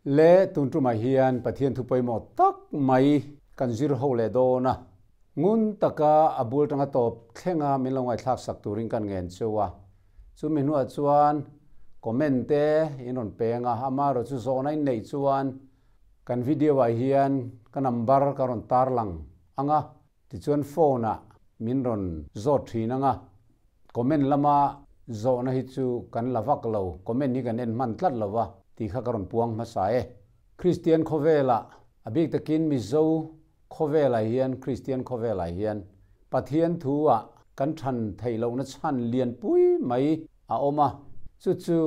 Le tun tumah hian Pathian thu pawimawh tak mai kan zir ho leh dawn a, ngun taka a bul tanga tawp thlenga min lo ngaihthlak sak turin kan ngen cheu a. Chumi hnuah chuan comment te in rawn peng a, amaherawhchu zawhna in neih chuan kan video ah hian ka number ka rawn tarlang ang a, Tichuan phone ah min rawn zawt thin anga, comment lama zawhna hi chu kan la vak lo, comment hi kan en hman tlat lo va tih kha ka rawn puang hmasa e. Kristian khawvelah, a bik takin Mizo khawvelah hian, Kristian khawvelah hian Pathian thu ah kan than theih lohna chhan lianpui mai a awm a, chu chu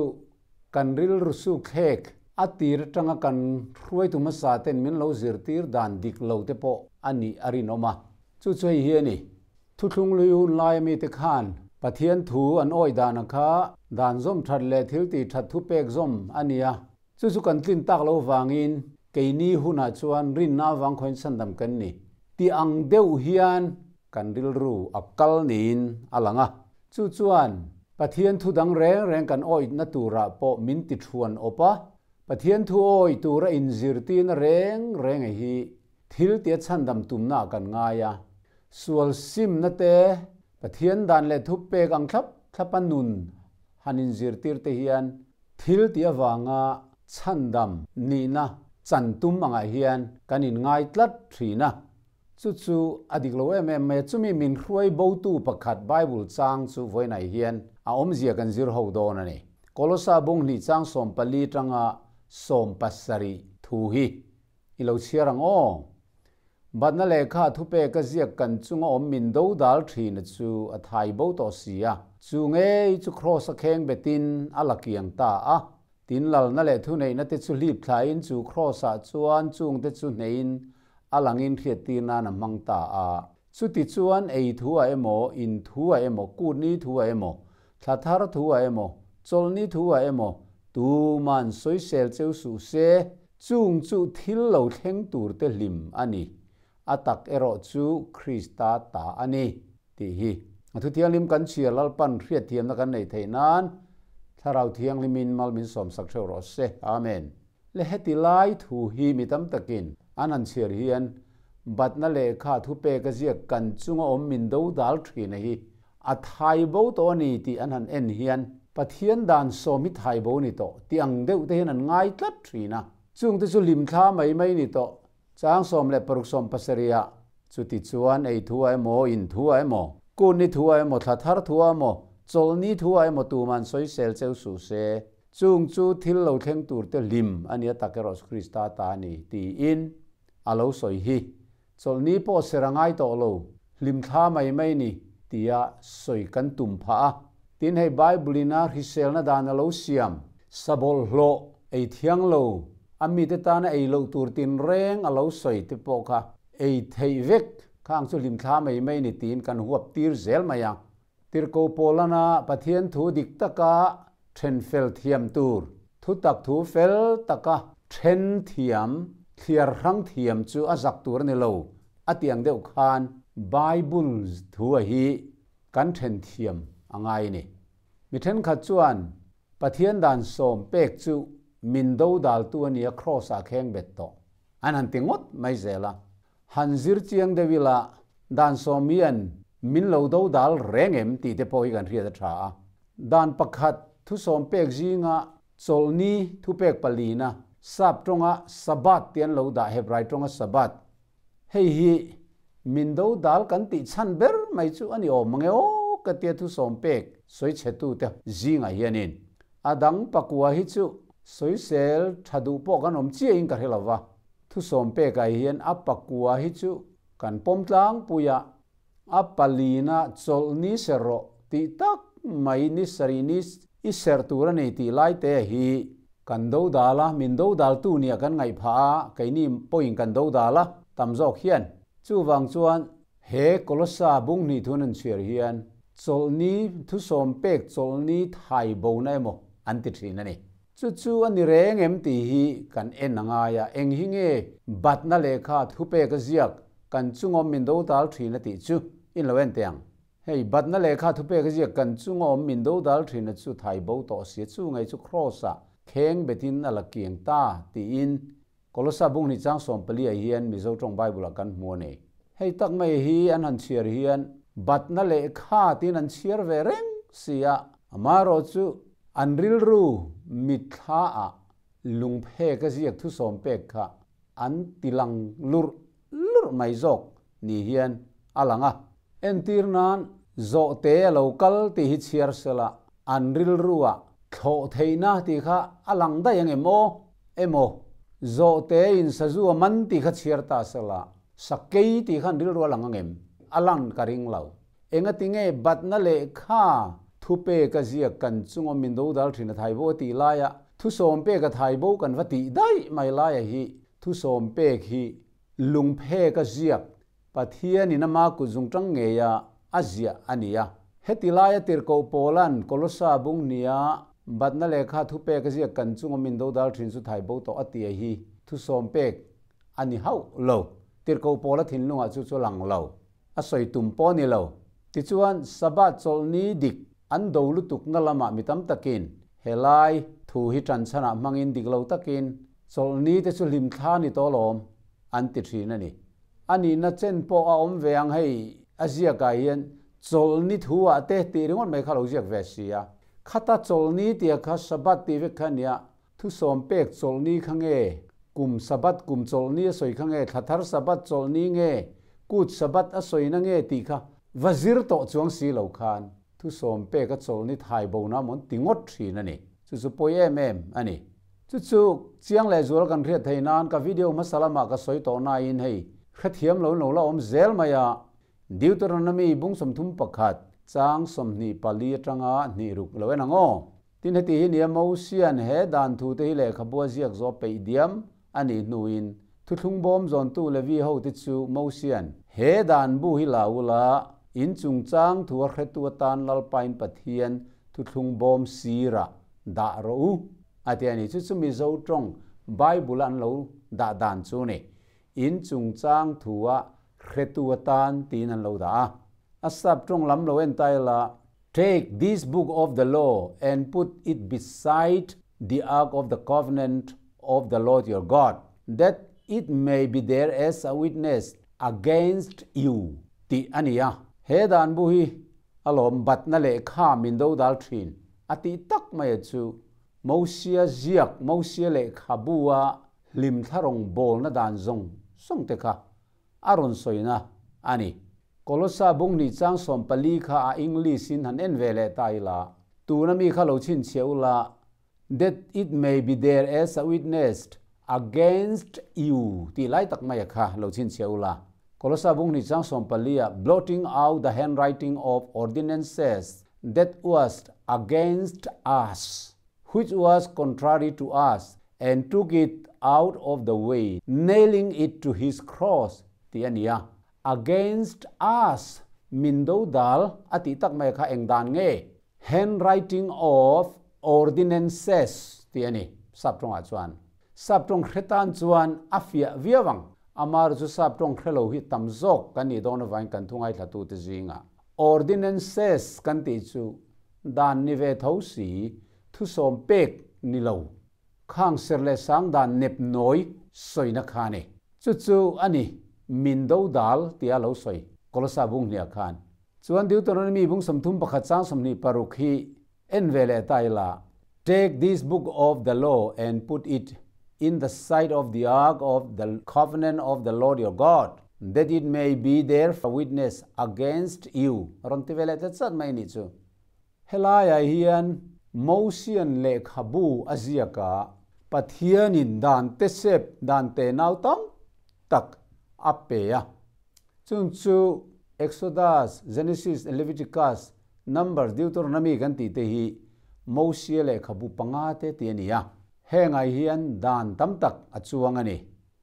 Kan rilru sukthlek a tir atanga kan hruaitu hmasa ten min lo zirtir dan dik lo te pawh a nih a rinawm a. Chu chu hei hi a ni. Thuthlung lui hun laia mite khan Pathian thu an awih dana kha dan zawm that leh thil tih that thu pek zawm a ni a. Chu chu kan tlin tak lo vangin keini hunah chuan rinna avang khawiin chhandam kan ni tih ang deuh hian kan rilru a kal niin a lang a. Chu chuan Pathian thu dang reng reng kan awihna turah pawh min ti thuan awp a, Pathian thu awih tura inzirtirna reng reng hi thil tia chhandam tumna ah kan ngai a. Sual simna te, Pathian dan leh thupek ang thlap thlapa nun han inzirtir te hian thil ti avanga chhandam nihna chan tum angah hian kan inngai tlat thin a. Chu chu a dik lo em em mai a, chumi min hruai botu pakhat Bible chang chu vawiinah hian a awmzia kan zir ho dawn a ni. Kolosa bung hnih chang 14 tanga 70 thu hi i lo chhiar ang aw. Batna lehkha thupek a ziak kan chunga awm min do dal thin a chu a thai bo tawh si a, chu ngei chu Kraws a kheng betin a la kiang ta a, tin lalna leh thuneihna te chu hlip thlain chu Kraws ah chuan chungte chu hneiin A langin hriattir nan a hmang ta a. Chuti chuan ei thu ah emaw, in thu ah emaw, kutni thu ah emaw, thla thar thu ah emaw, chawlhni thu ah emaw, tuman sawisel cheu suh se, chung chu thil lo thleng tur te hlim a ni. A tak erawh chu Krista ta a ni, tih hi. A thu thianghlim kan chhiar Lalpan hriatthiamna kan neih theih nan Thlarau Thianghlimin mal min sawmsak theuh rawh se. Amen. Le heti lai thu hi mi tam takin an han chhiar hian batna lehkha thupek a ziak kan chunga awm min do dal thina hi a thai bo tawh a ni tih an han en hian Pathian dan sawm hi thai bo ni tawh tih ang deuh te hian an ngai tlat thin a. Chungte chu hlimthla mai mai ni tawh chang 16 70 ah chuti chuan ei thu ah emaw in thu ah emaw kunni thu ah emaw thla thar thu ah emaw chawlhni thu ah emaw tuman sawisel cheu suh se. Chung chu thil lo thleng tur te hlim a nia tak erawh Krista ta a ni, tiin a lo sawi hi. Chawlhni pawh ser a ngai tawh lo, hlim thla mai mai ni, tia sawi kan tum phah a. Tin hei Bible in a hriselna dan a lo siam, sabawlhhlawh ei thiang lo, a mite tana ei loh tur tinreng a lo sawi te pawh kha ei theih vek khang chu hlim thla mai mai ni tiin kan huap tir zel mai a. Tirhkoh Paulana Pathian thu dik taka then fel thiam tur, thutak thu fel taka then thiam, thliar hrang thiam chu a zak tur a ni lo, a tih ang deuh khan Bible thu a hi kan then thiam a ngai a ni. Mi thenkhat chuan Pathian dan sawm pek chu min do daltu a nia Kraws ah kheng bet tawh an han ti ngawt mai zel a. Han zir chiang deuh ila, dan sawm hian min lo do dal reng em tih te pawh hi kan hriat a tha a. Dan pakhat thusawm pek zinga chawlhni thupek palina sap tawnga Sabbath tih an lo dah Hebrai tawnga Sabbath. Hei hi min do dal kan tih chhan ber mai chu a ni awm mange aw ka tia thusawm pek sawi chhetute zingah hianin a dang pakua hi chu sawisel tha duh pawh kan awm chiahin ka hre lova. Thusawm pekah hian a pakua hi chu kan pawm tlangpui a, a palina chawlh ni ser rawh tih tak mai ni sarih ni i serh tur a ni tih lai te hi kan do dal a, min do dal tu nia kan ngaih phah a, keini pawhin kan do dal a, tam zawk hian. Chuvang chuan he Kolossa bung hnih thun an chhiar hian chawlh ni thusawm pek chawlh ni thai bona emaw an ti thin a ni. Chu chu a ni reng em tih hi kan en a ngai a, eng hi nge batna lehkha thupek a ziak kan chungawm min do dal thin a tih chu in lo en teh ang. Hei batna lehkha thupek a ziak kan chungawm min do dal thin a chu thai bo tawh sia chu ngei chu Kraws ah. Kheng betin a la kiang ta tiin Kolosa bung hnih chang 14 ah hian Mizo tawng Bible ah kan hmu a ni. Hei tak mai hi an han chhiar hian batna lehkha tiin an chhiar ve reng si a, amaherawh chu an rilru mitthla ah lungphek a ziak thusawm pek kha an ti lang lurh lurh mai zawk ni hian a lang a. Entir nan zawhte a lo kal tih hi chhiar sela an rilru ah thlawh theihna tih kha a lang daih ang em aw? Emaw, zawhte in sazu a man tih kha chhiar ta sela sakei tih kha an rilru a lang ang em? A lang ka ring lo. Engati nge batna lehkha thupek a ziak kan chunga min dodal thin a thaibo a tih laia thusawm pek a thaibo kan va tih daih mai laia hi thusawm pek hi lungphek a ziak Pathianin ama kut zungtang ngeia a ziah a ni a. Heti laia tirhkoh Paula'n Kolosa bung hnia batna lehkha thupek a ziak kan chunga min dodal thin chu thaibo tawh a tia hi thusawm pek a ni hauh lo. Tirhkoh Paula thinlungah chu chu lang lo. A sawi tum pawh a ni lo. Tichuan, Sabbath chawlhni dik an do lutukna lamah mi tam takin helai thu hi ṭanchhanah hmangin dik lo takin chawlhni te chu hlimthla ni tawh lawm an ti ṭhin a ni. A nihna chen pawh a awm ve ang hei a ziakah hian chawlhni thu ah te tih ringawt mai kha lo ziak ve si a. Khata chawlhni tia kha Sabbath tih vek kha a nia, thusawm pek chawlhni kha nge, kum Sabbath kum chawlhni a sawi kha nge, thla thar Sabbath chawlhni nge, kut Sabbath a sawina nge tih kha va zir tawh chuang si lo khan thusawm pek a chawlhni thai bo na mawn ti ngawt thin a ni. Chu chu pawi em em a ni. Chu chu chiang leh zual kan hriat thei nan ka video hmasa lamah ka sawi tawh nain hei hrethiam lo lo la awm zel mai a, Deuteronomy bung 31 chang 24 atanga hnih ruk lo en ang aw. Tin heti hi nia Mosian he dan thu te hi lehkhabua ziak zawh peih diam a nih hnuin thuthlung bawm zawntu Levi ho te chu Mosian he dan bu hi la ula in chungchang thu a hretu atan Lalpain Pathian thuthlung bawm sirah dah rawh u a ti a ni. Chu chu Mizo tawng Bible a an lo dah dan chu ni. In chungchang thu a hretu atan tiin an lo dah a. A sap tawng lam lo en ta ila, Take this book of the law and put it beside the ark of the covenant of the Lord your God, that it may be there as a witness against you tih a ni a. He dan bu hi a lawm batna lehkha min dodal thin a tih tak mai a chu Mosia ziak, Mosia lehkhabu a hlim thlarâwng bawlna dan zawng zawng te kha a rawn sawina a ni. Kolosa bung hnih chang 14 kha a English in han en ve leh ta ila, tuna mi kha lo chhinchhiah ula, That it may be there as a witness against you tih lai tak mai a kha lo chhinchhiah ula. Kolosa bung hnih chang 14 ah blotting out the handwriting of ordinances that was against us, which was contrary to us, and took it out of the way, nailing it to his cross tih a ni a. Against us min do dal a tih tak mai kha eng dan nge? Handwriting of ordinances tih a ni sap tawngah chuan. Sap tawng hre tan chuan a fiah viau ang. Amar chu sap tawng hre lo hi tam zawk kan nih dawn avangin kan thu ngaithla te zingah. Ordinances kan tih chu dan ni ve tho si thusawm pek ni lo. Khang ser leh sang dan nep nawi sawina kha ni. Chu chu a ni min do dal tia lo sawi Kolosa bung hnia khan. Chuan Deuteronomy bung 31 chang 26 hi en ve leh ta ila. Take this book of the law and put it in the sight of the ark of the covenant of the Lord your God, that it may be there for witness against you. Ron ti vele te chat mai ni chu. Helai a hian Mosian lehkhabu a ziaka Pathianin dan te sep dan te nau tam tak a pe a. Chung chu Exodus, Genesis, Leviticus, Numbers, Deuteronomy kan ti te hi Mosia lehkhabu panga te ti ani a. Hengai hian dan tam tak a chuang ani.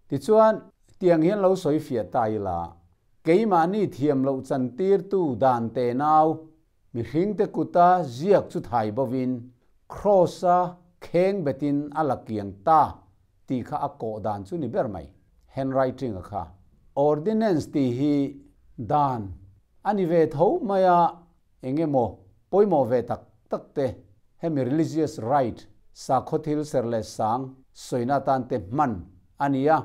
Ti chuan tiang hian lo soi fia ta ila. Keima ni thiam lo chan tir tu dan te nau mi hring te kuta ziak chu thai bovin crossa kheng betin alakiang ta ti kha a ko dan chu ni ber mai handwriting a kha ordinance ti hi dan ani ve tho maya engemo poimo ve tak tak te hemi religious right Sakhaw thil ser leh sang sawina atan te hman a ni a.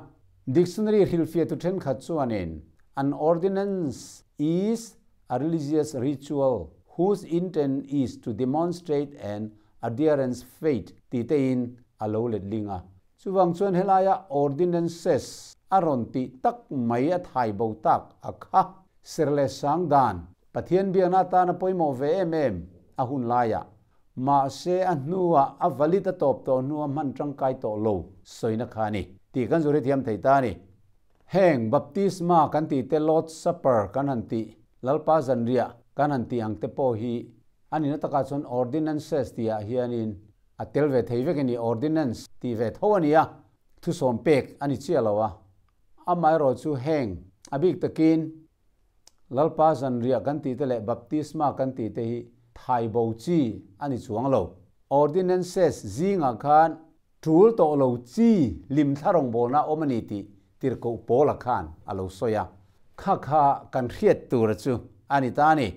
Dictionary hrilhfiahtu thenkhat chuanin An ordinance is a religious ritual whose intent is to demonstrate an adherence faith tih tein a lo letling a. Chuvang chuan helaia ordinances a rawn tih tak mai a thai bo tak a kha. Ser leh sang dan Pathian biakna atana pawimawh ve em em a hun laiah. Mahse a hnuah a valid a tawp tawh hnua hman tangkai tawh lo sawina kha a ni tih kan zuri thiam thei ta a ni. Heng baptisma kan tih te Lord's Supper kan han tih, Lalpa zanriah kan han tih ang te pawh hi a nihna takah chuan ordinances tihah hianin a tel ve thei vek a ni, ordinance tih ve tho a ni a, thusawm pek a ni chiah lo a. Amaherawh chu heng a bik takin Lalpa zanriah kan tih te leh baptisma kan tih te hi thai bo chi a ni chuang lo. Ordinances zingah khan tul tawh lo chi lim thla rawngbawlna awm a ni tih Tirhkoh Paula khan a lo sawi a. Kha kha kan hriat tura chu a ni ta a ni.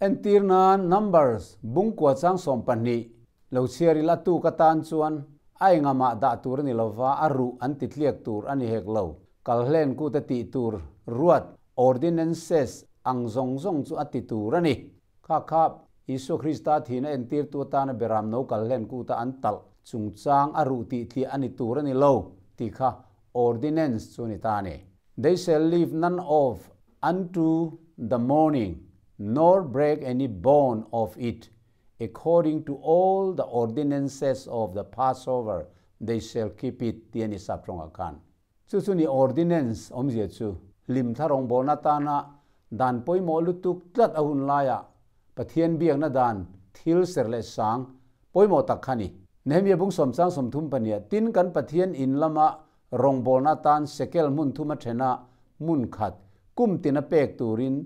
Entir nan Numbers bungkua chang 12 lo chhiar ila tuk atan chuan a engamah dah tur a ni lova a ruh an ti tliak tur a ni hek lo. Kalhlen kute tih tur ruat ordinances ang zawng zawng chu a ti tur a ni. Kha kha Isua Krista thihna entirtu atana beram no kalhlen kuta an talh chungchang a ruh tih tliah a ni tur a ni lo tih kha ordinance chu a ni ta a ni. They shall leave none of unto the morning, nor break any bone of it, according to all the ordinances of the Passover they shall keep it tih a ni sap tawngah khan. Chu chu ni ordinance awmzia chu hlimthla rawngbawlna atana dan pawimawh lutuk tlat a hun laiah Pathian biakna dan thil ser leh sang pawimawh tak kha ni. Nehemia bung sawmchang 30 pahniha tin kan Pathian in lama rawngbawlna atan shekel hmun thuma thena hmun khat kum tina pek turin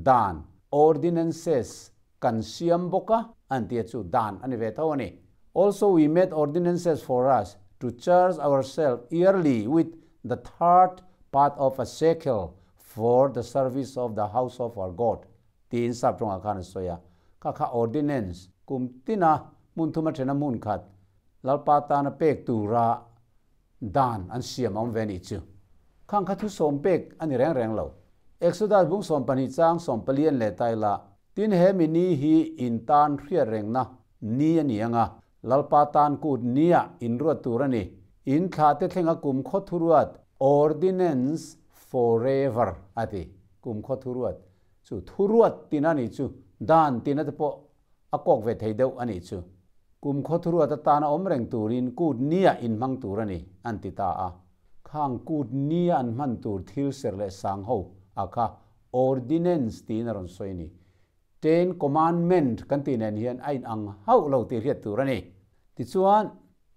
dan ordinances kan siam bawk a an tia chu dan a ni ve tho a ni. Also we made ordinances for us to charge ourselves yearly with the third part of a shekel for the service of the house of our God tiin sap tawngah khan a sawi a. Kha kha ordinance kum tina hmun thuma thena hmun khat Lalpa tana pek tura dan an siam awm ve ni chu. Khang kha thu sawm pek a ni reng reng lo. Exodus bung 12 chang 14 an leh tai la, tin he mi ni hi in tan hriat rengna ni a ni anga, Lalpa tan kut nia in ruat tur a ni. In thla te thlenga kum khaw thu ruat, ordinance forever a ti. Kum khaw thu ruat chu thu ruat tina ni chu dan tina te pawh a kawk ve thei deuh a nih chu. Kum khaw thu ruat atana awm reng turin kut nia in hmang tur a ni, an ti ta a. Khang kut nia an hman tur thil ser leh sang ho a kha ordinance tiin a rawn sawi a ni. Ten Commandment kan tih nen hian a inang hauh lo tih hriat tur a ni. Tichuan,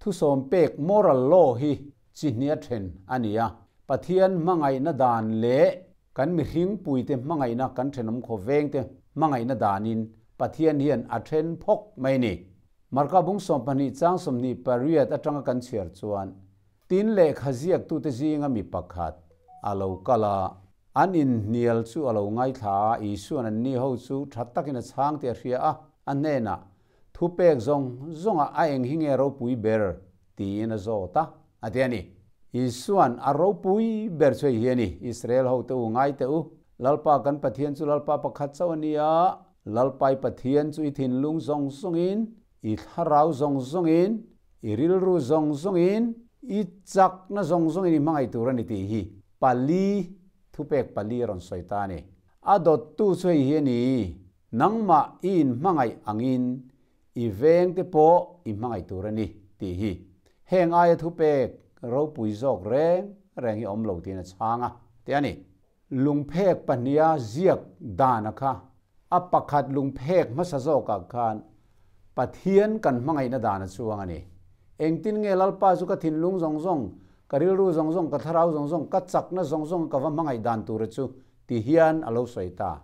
thusawm pek moral law hi chi hnia then a ni a. Pathian hmangaihna dan leh kan mihring puite hmangaihna kan thenawm khaw vengte hmangaihna danin Pathian hian a then phawk mai ni. Marka bung 12 chang 28 atanga kan chhiar chuan tin lehkha ziaktute zinga mi pakhat a lo kal a, an inhnial chu a lo ngaithla a, Isuan an ni ho chu tha takin a chhang tih a hria a, a hnenah thu pek zawng zawnga a eng hi nge ropui ber tiin a zawt a, a ti a ni. Isuan a ropui ber chu hei hi a ni, Israel ho te u ngai teh u, Lalpa kan Pathian chu Lalpa pakhat chauh a ni a, Lalpai Pathian chu i thinlung zawng zawngin, i thlarau zawng zawngin, i rilru zawng zawngin, i chakna zawng zawngin i hmangaih tur a ni tih hi pali thupek pali a rawn sawi ta a ni. A dawttu chu hei hi a ni, nangmah i inhmangaih angin i vengte pawh i hmangaih tur a ni tih hi. Heng aia thupek ropui zawk reng reng hi awm lo tiin a chhang a ti a ni. Lungphek pahniha ziak dan a kha a pakhat lungphek hmasa zawkah khan Pathian kan hmangaihna dan a chuang a ni. Engtin nge Lalpa chu ka thinlung zawng zawng, ka rilru zawng zawng, ka thlarau zawng zawng, ka chakna zawng zawng ka va hmangaih dan tura chu ti hian a lo sawi ta.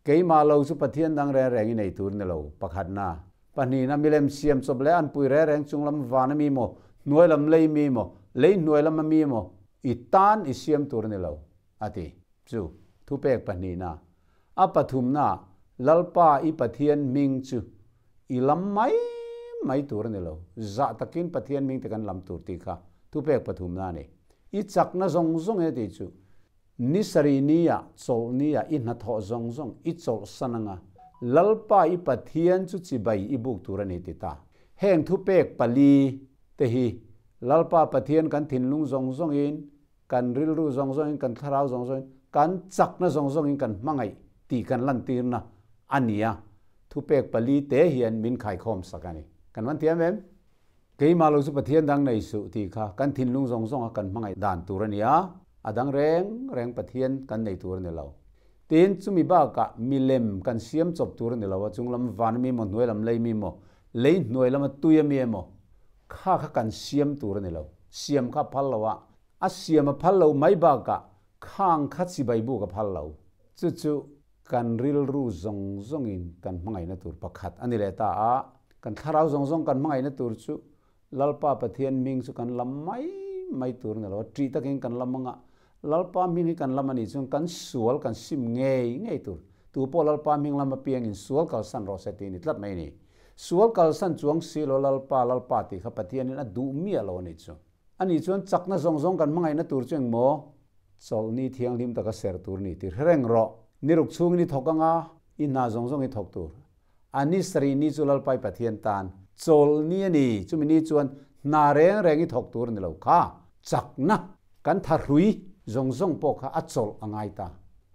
Keimah lo chu Pathian dang reng reng i nei tur ni lo, pakhatna. Pahnihna milem siam chawp leh an pui reng reng chung lam van a mi maw, hnuai lam lei mi maw, lei hnuai lam a mi maw, i tan i siam tur ni lo, a ti. Chu thupek pahnihna. A pathumna, Lalpa i Pathian hming chu i lam mai mai tur a ni lo, zah takin Pathian hming te kan lam tur tih kha thupek pathumna a ni. I chakna zawng zawng e tih chu ni sarih nia chawlh nia i hnathawh zawng zawng i chawlhsan anga Lalpa i Pathian chu chibai i buk tur a ni ti ta. Heng thupek pali te hi Lalpa Pathian kan thinlung zawng zawngin, kan rilru zawng zawngin, kan thlarau zawng zawngin, kan chakna zawng zawngin kan hmangaih tih kan lantirna a ni a, thupek pali te hian min khaikhawm sak a ni. Kan van thiam em? Keimah lo chu Pathian dang nei suh tih kha kan thinlung zawng zawnga kan hmangaih dan tur a ni a, a dang reng reng Pathian kan nei tur a ni lo. Tin, chumi bakah milem kan siam chawp tur a ni lo a, chung lam van ami emaw, hnuai lam lei mi emaw, lei hnuai lama tui ami emaw kha kha kan siam tur a ni lo. Siam kha a phal lo a, a siam a phal lo mai bakah khang kha chibai buk a phal lo. Chu chu kan rilru zawng zawngin kan hmangaihna tur pakhat a ni leh ta a, kan thlarau zawng zawng kan hmangaihna tur chu Lalpa Pathian hming chu kan lam mai mai tur a ni lo a, ṭih takin kan lam anga Lalpa hming hi kan lam a nih chuan kan sual kan sim ngei ngei tur. Tu pawh Lalpa hming lam apiangin sual kalsan rawh se tih a ni tlat mai a ni. Sual kalsan chuang si lo Lalpa, Lalpa tih kha Pathianin a duh miah lo a nih chu. A nih chuan chakna zawng zawng kan hmangaihna tur chu engmaw? Chawlhni thianghlim taka ser tur ni ti hre reng rawh. Ni ruk chhungin i thawk anga, i hna zawng zawng i thawk tur. A ni sarih ni chu Lalpai Pathian tan chawlhni a ni. Chumi ni chuan hna reng reng i thawk tur a ni lo kha. Chakna kan thahrui zawng zawng pawh kha a chawlh a ngai ta.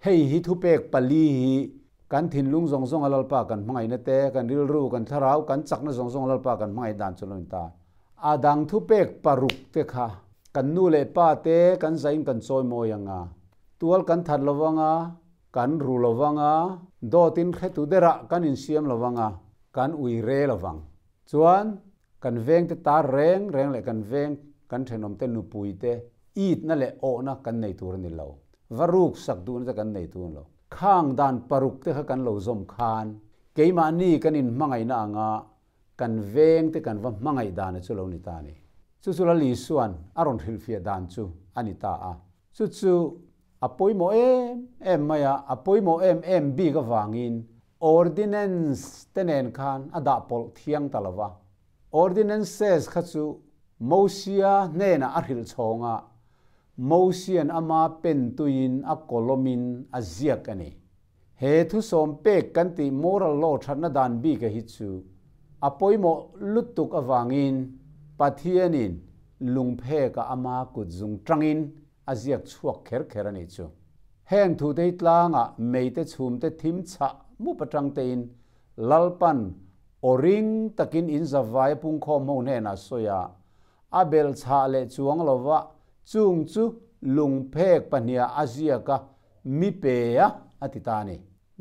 Hei hi thupek pali hi kan thinlung zawng zawnga Lalpa kan hmangaihna te, kan rilru, kan thlarau, kan chakna zawng zawnga Lalpa kan hmangaih dan chu lo ni ta. A dang thupek paruk te kha kan nu leh pa te kan zain kan chawi mawi ang a, tual kan that lo vang a, kan ru lo vang a, dawtin hretu derah kan insiam lo vang a, kan ui re lo vang. Chuan kan veng te tar reng reng leh kan veng kan thenawm te nupui te itna leh awhna kan nei tur a ni lo. Va ruk sak duhna te kan nei tur a ni lo. Khang dan paruk te kha kan lo zawm khan keimahni kan inhmangaihna anga Kan veng te kan va hmangaih dan a chu lo ni ta a ni. Chu chu Lal Isua'n a rawn hrilhfiah dan chu a ni ta a. Chu chu a pawimawh em em mai a, a pawimawh em em bik avangin Ordinance te nen khan a dah pawlh thiang ta lo va. Ordinances kha chu Mosia hnenah a hrilh chhawng a, Mosia'n ama pen tuiin a kawlawmin a ziak a ni. He thusawm pek kan tih moral law thatna dan bika hi chu a pawimawh lutuk avangin Pathianin lungpheka ama kut zung tangin a ziak chhuak kher kher a nih chu. Heng thute hi tlangah meite chhumte thim chhah mup atang tein Lalpan aw ring takin in zavai a pungkhawm ho hnenah sawi a, a belh chhah leh chuang lova chung chu lungphek pahniha a ziak a Mi pe a, a ti ta a ni.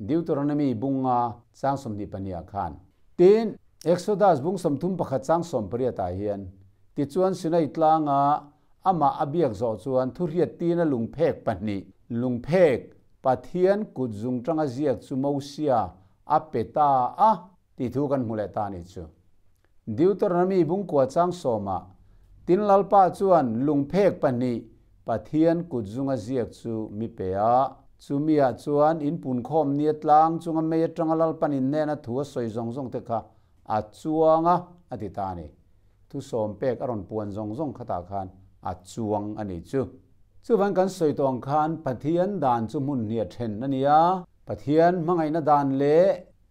Deuteronomy bunga chang 22ah khan. Tin, Exodus bung 31 chang 18ah hian, Tichuan Sinai tlanga amah a biak zawh chuan thuhriat tina lungphek pahnih, lungphek Pathian kut zung tanga ziak chu Mosia a pe ta a, tih thu kan hmu leh ta a nih chu. Deuteronomy bungkua chang sawmah, Tin Lalpa chuan lungphek pahnih Pathian kut zunga ziak chu mi pe a. Chumiah chuan in punkhawm nia tlang chunga mei atanga Lalpan in hnena thu a sawi zawng zawng te kha a chuang a, a ti ta a ni. Thu sawm pek a rawn puan zawng zawng khatah khan a chuang a nih chu. Chuvan kan sawi tawh ang khan Pathian dan chu hmun hnih a then a ni a, Pathian hmangaihna dan leh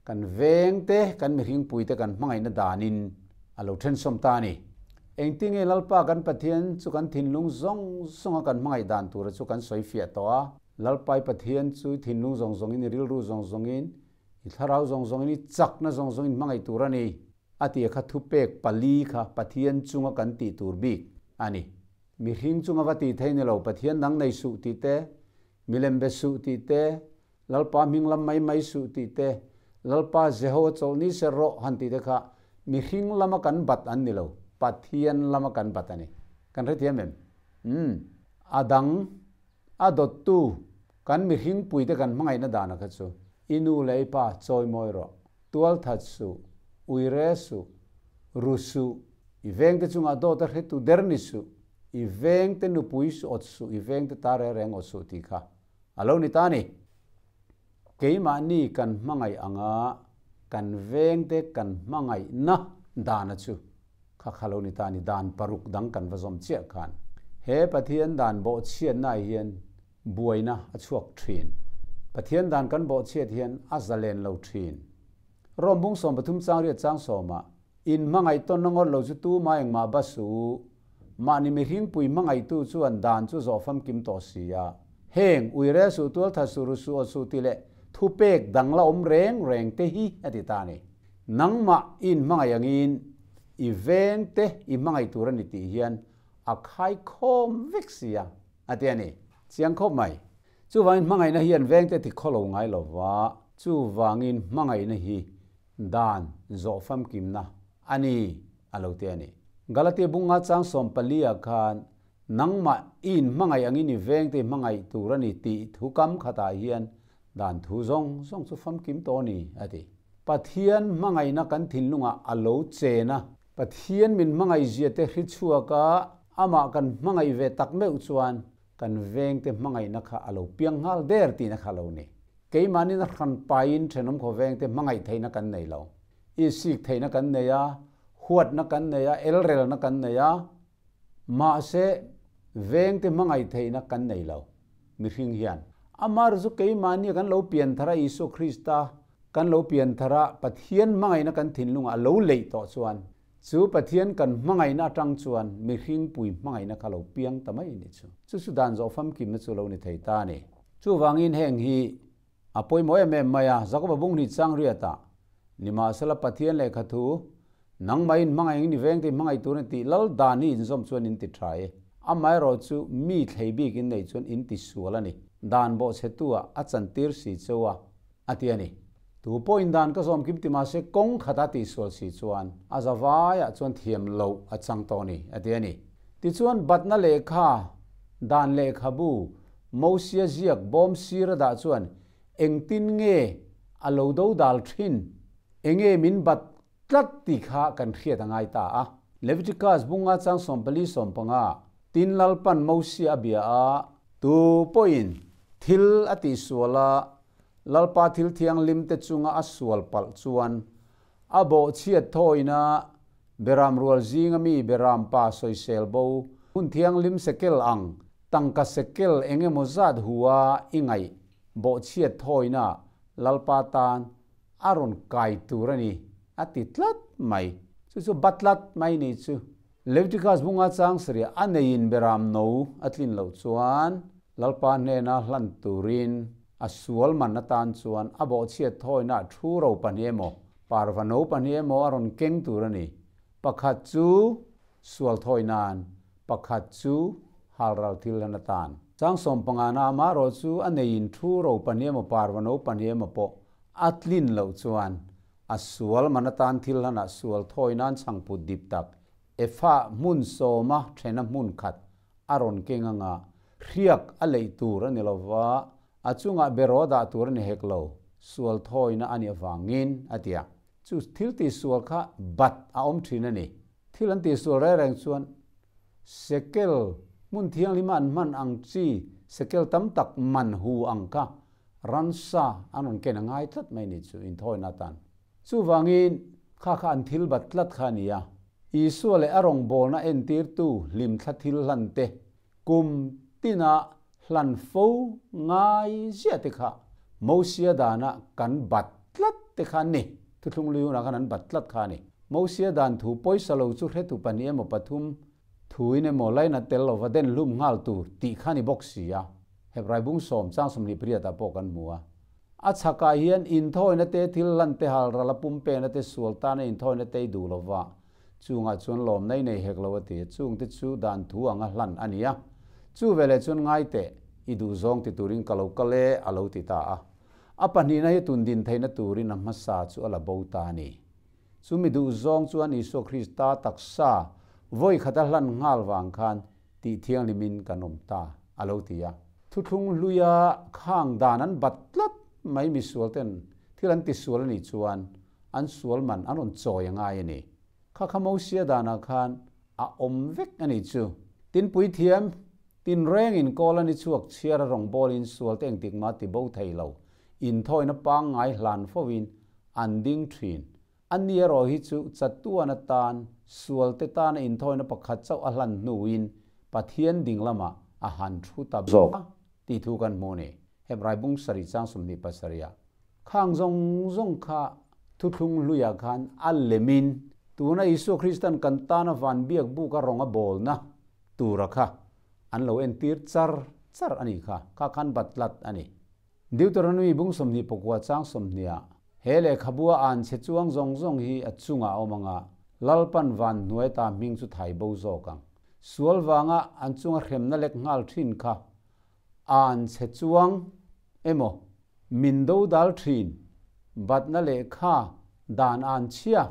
Kan veng te, kan mihringpui te kan hmangaihna danin a lo thensawm ta a ni. Engtinge Lalpa kan Pathian chu kan thinlung zawng zawnga kan hmangaih dan tura chu kan sawi fiah tawh a. Lalpai Pathian chu i thinlung zawng zawngin, i rilru zawng zawngin, i thlarau zawng zawngin, i chakna zawng zawngin hmangaih tur a ni. A tia kha thupek pali kha Pathian chunga kan tih tur bik a ni. Mihring chunga va tih thei ni lo, Pathian dang nei suh tih te, milem be suh tih te, Lalpa hming lam mai mai suh tih te, Lalpa Jehoa chawlh ni ser rawh han tih te kha mihring lama kan bat an ni lo, Pathian lama kan bat a ni. Kan hrethiam em? Umm. A dang, a dawttu, kan mihring puite kan hmangaihna dana kha chu, i nu leh i pa chawi mawi rawh, tual that suh, ui re suh, ru suh, i vengte chungah dawt a hretu der ni suh, i vengte nupui awt suh, i vengte ta re reng awt suh tih kha A lo ni ta a ni. Keimahni kan hmangaih anga kan vengte kan hmangaihna Dana chu kha kha lo ni ta ni dan paruk dang kan va zawm chiah khan. He Pathian dan bawhchhiatna hian buaina a chhuak thin. Pathian dan kan bawhchhiat hian a zalen lo thin. Rom bung 13 chang riat chang sawma in hmangaih tawn na ngawt lo chu tu ma engmah ba su mahni mihring pui hmangaih tu chuan dan chu zawh famkim tawh si a. Heng uire su tual tha su ru su aw su ti leh thu pek dang la awm reng reng te hi a ti ta ni. Nangmah in hmangaih angin i veng te i hmangaih tur a ni tih hian a khai khawm vek si a a ti a ni. Chiang khawp mai. Chuvangin hmangaihna hian veng te ti khawlo ngai lova, chuvangin hmangaihna hi dan zawh famkimna a ni a lo ti a ni. Galatia bunga chang 14 ah khan nangmah in hmangaih angin i veng te hmangaih tur a ni tih thu kam khatah hian dan thu zawng zawng chu famkim tawh a ni a ti. Pathian hmangaihna kan thinlunga a lo chena Pathian min hmangaih zia te hri chhuaka amah kan hmangaih ve tak meuh chuan kan veng te hmangaihna kha a lo piang nghal der tihna kha lo ni. Keimahni na hran pain thenawm khaw veng te hmangaih theihna kan nei lo. I sik theihna kan nei a, huatna kan nei a, elrelna kan nei a, mahse veng te hmangaih theihna kan nei lo. Mihring hian. Amar chu keimahni kan lo pian thara Isua Krista kan lo pian thara Pathian hmangaihna kan thinlunga a lo leih tawh chuan chu Pathian kan hmangaihna atang chuan mihring pui hmangaihna kha lo piang ta mai ni chu. Chu chu dan zawh famkimna chu lo ni thei ta ni. Chuvangin heng hi a pawimawh em em mai a, Jakoba bung hnih chang riatah nimahsela Pathian lehkha thu nangmah in hmangaih ni veng te hmangaih tur ni tih lal dan hi inzawm chuan in ti tha e. Amaherawh chu mi thlei bik in nei chuan in ti sual a ni. Dan bawhchhe tu ah a chantir si cheu a a ti a ni. Tu pawh in dan ka zawm kim ti mahse kawng khata ti sual si chuan a zavaiah chuan thiam loh a chang tawh a ni a ti a ni. Tichuan batna lehkha dan lehkhabu Mosia ziak bawm sir a dah chuan engtin nge a lo do dal thin enge min bat tlat ti kha kan hriat a ngai ta a. Leviticus bunga chang 14 15 tin lalpan Mosia a bia a tu pawhin thil a ti suala lalpa thil thiang lim te chunga a sual palh chuan a bawhchhiat thawina beram rual zinga mi beram pa soisel bo hun thiang lim sekel ang tangka sekel engemaw zat hua i ngaih bawhchhiat thawina lalpa tan a rawn kai tur a ni a ti tlat mai. Chu chu batlat mai ni chu. Leviticus bunga chang saria a neiin beram no a tlin loh chuan lalpa hnena hlan turin a sual man atan chuan a bawhchhiat thawina thu ro pahnih emaw parva no pahnih emaw a rawn keng tur a ni. Pakhat chu sual thawinan, pakhat chu halral thil hlan atan. Chang 15 na ama ro chu a neiin thu ro pahnih emaw parva no pahnih emaw pawh a tlin loh chuan a sual man atan thil hlanah sual thawinan changput dip tak efa hmun sawma thena hmun khat a rawn keng anga hriak a leih tur a ni lova a chungah beraw dah tur a ni hek lo sual thawina a ni awangin a ti a. Chu thil ti sual kha bat a awm thin a ni. Thil an ti sual reng reng chuan sekel hmun thianglima an hman ang chi sekel tam tak man hu ang kha ransa an rawn ken a ngai tlat mai ni chu in thawina atan. Chuvangin kha kha an thil bat tlat kha a ni a. Isua leh a rawng bawlna entir tu hlim thla thil hlan te kum tina hlan fo ngai zia te kha Mosia dana kan bat tlat te kha ni. Thuthlung lui hunah khan an bat tlat kha ni. Mosia dan thu pawisa lo chu hretu pahnih emaw pathum thuin emaw laina tel lova den hlum nghal tur tih kha ni bawk si a. Hebrai bung 10 chang 28 ah pawh kan hmu a. A chhakah hian inthawina te thil hlan te halral a pum pekna te sual tana inthawina te i duh lova chungah chuan lawm nei nei hek lo a ti. Chung te chu dan thu anga hlan a ni a. Chu veleh chuan ngai teh i duh zawng ti turin ka lo kal e a lo ti ta a. A pahnihna hi tun din theihna turin a hmasa chu a la bo ta a ni. Chu mi duh zawng chuan Isua Krista taksa vawi khata hlan nghal wang khan tih thianghlimin kan awm ta a lo ti a. Thuthlung hluia khang dan an bat tlat mai mi sual ten thil an ti sual a nih chuan an sual man an rawn chawi a ngai a ni. Kha kha Mosia danah khan a awm vek a ni chu. Tin pui thiam tin rengin kawl a ni chhuak chhiar a rawng bawlin sual te engtik ma ti bo thei lo. In thawina pangngai hlan fovin an ding thin. Ani erawh hi chu chatuan atan sualte tana inthawina pakhat chauh a hlan hnuin Pathian ding lamah a han thu ta zawk a tih thu kan hmu a ni. Hebrai bung sarih chang 27 ah khang zawng zawng kha thuthlung hluiah khan a lemin tuna Isua Kristan kan tana van biak buka rawng a bawlna tura kha an lo entir char char a nih kha, kha khan bat tlat a ni. Deuteronomy bung 29 chang 20 ah he lehkhabua an chhe chuang zawng zawng hi a chungah a awm anga Lalpan van hnuai ta hming chu thai bo zawk ang. Sual vanga an chunga hremna lek nghal thin kha an chhe chuang emaw min do dal thin batna lehkha dan an chhia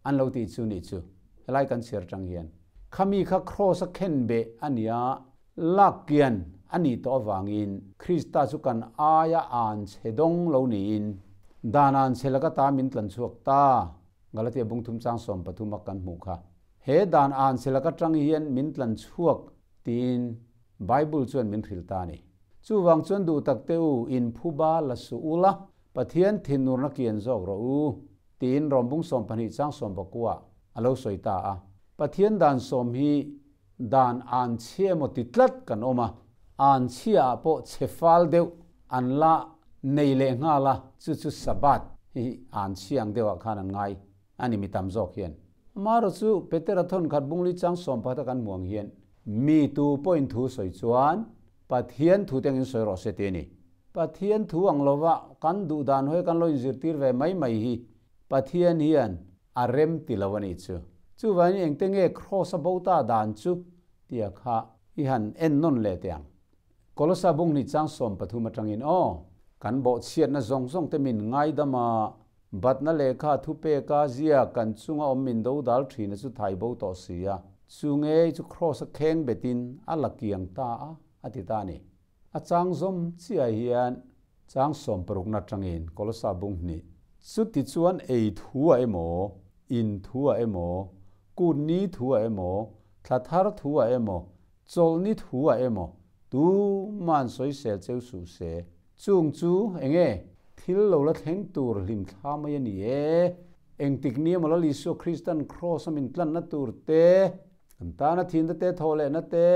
an lo tih chu nih chu helai kan chhiar tang hian khami kha kraws a khen beh a nia lak kian a nih tawh avangin Krista chu kan aia an chhe dawng lo niin dan an chhe laka ta min tlan chhuak ta Galatia bung thum chang 13 a kan hmuh kha he dan an chhe laka tang hian min tlan chhuak tiin Bible chuan min hrilh ta a ni. Chuvang chuan duh tak te u in phuba la suh ula Pathian thinurna kian zawk rawh u tiin Rawmbung 12 chang 19 a lo sawi ta a. Pathian dan sawm hi dan an chhia emaw ti tlat kan awm a, an chhia ah pawh chhe fal deuh an la nei leh nghal a, chu chu Sabbath hi an chhia ang deuh ah khan an ngai a ni mi tam zawk hian. Amaherawh chu Petera thawn khat bungli chang 11 a kan hmuh ang hian mi tu pawhin thu sawi chuan Pathian thu te angin sawi rawh se ti a ni. Pathian thu ang lova kan duh dan hawi kan lo inzirtir ve mai mai hi Pathian hian a rem ti lo a nih chu. Chuvangin engte nge Kraws a bo ta dan chu tia kha i han en nawn leh teh ang. Kolosa bung hnih chang 13 atangin aw, kan bawhchhiatna zawng zawng te min ngaidam a, batna lehkha thupeka zia kan chunga awm min do dal thina chu thai bo tawh si a, chu ngei chu Kraws a kheng betin a la kiang ta a, a ti ta a ni. A chang zawm chiah hian chang 60 na atangin Kolosa bung hnih chuti chuan ei thu ah emaw, in thu ah emaw, kut ni thu ah emaw, thla thar thu ah emaw, chawlhni thu ah emaw, tu man sawi sel cheu suh se. Chung chu enge thil lo la thleng tur hlim thla mai a ni e. Engtik ni emaw Lal Isua Kristan Kraws a min tlanna tur te, kan tana thinna te, thaw lehna te,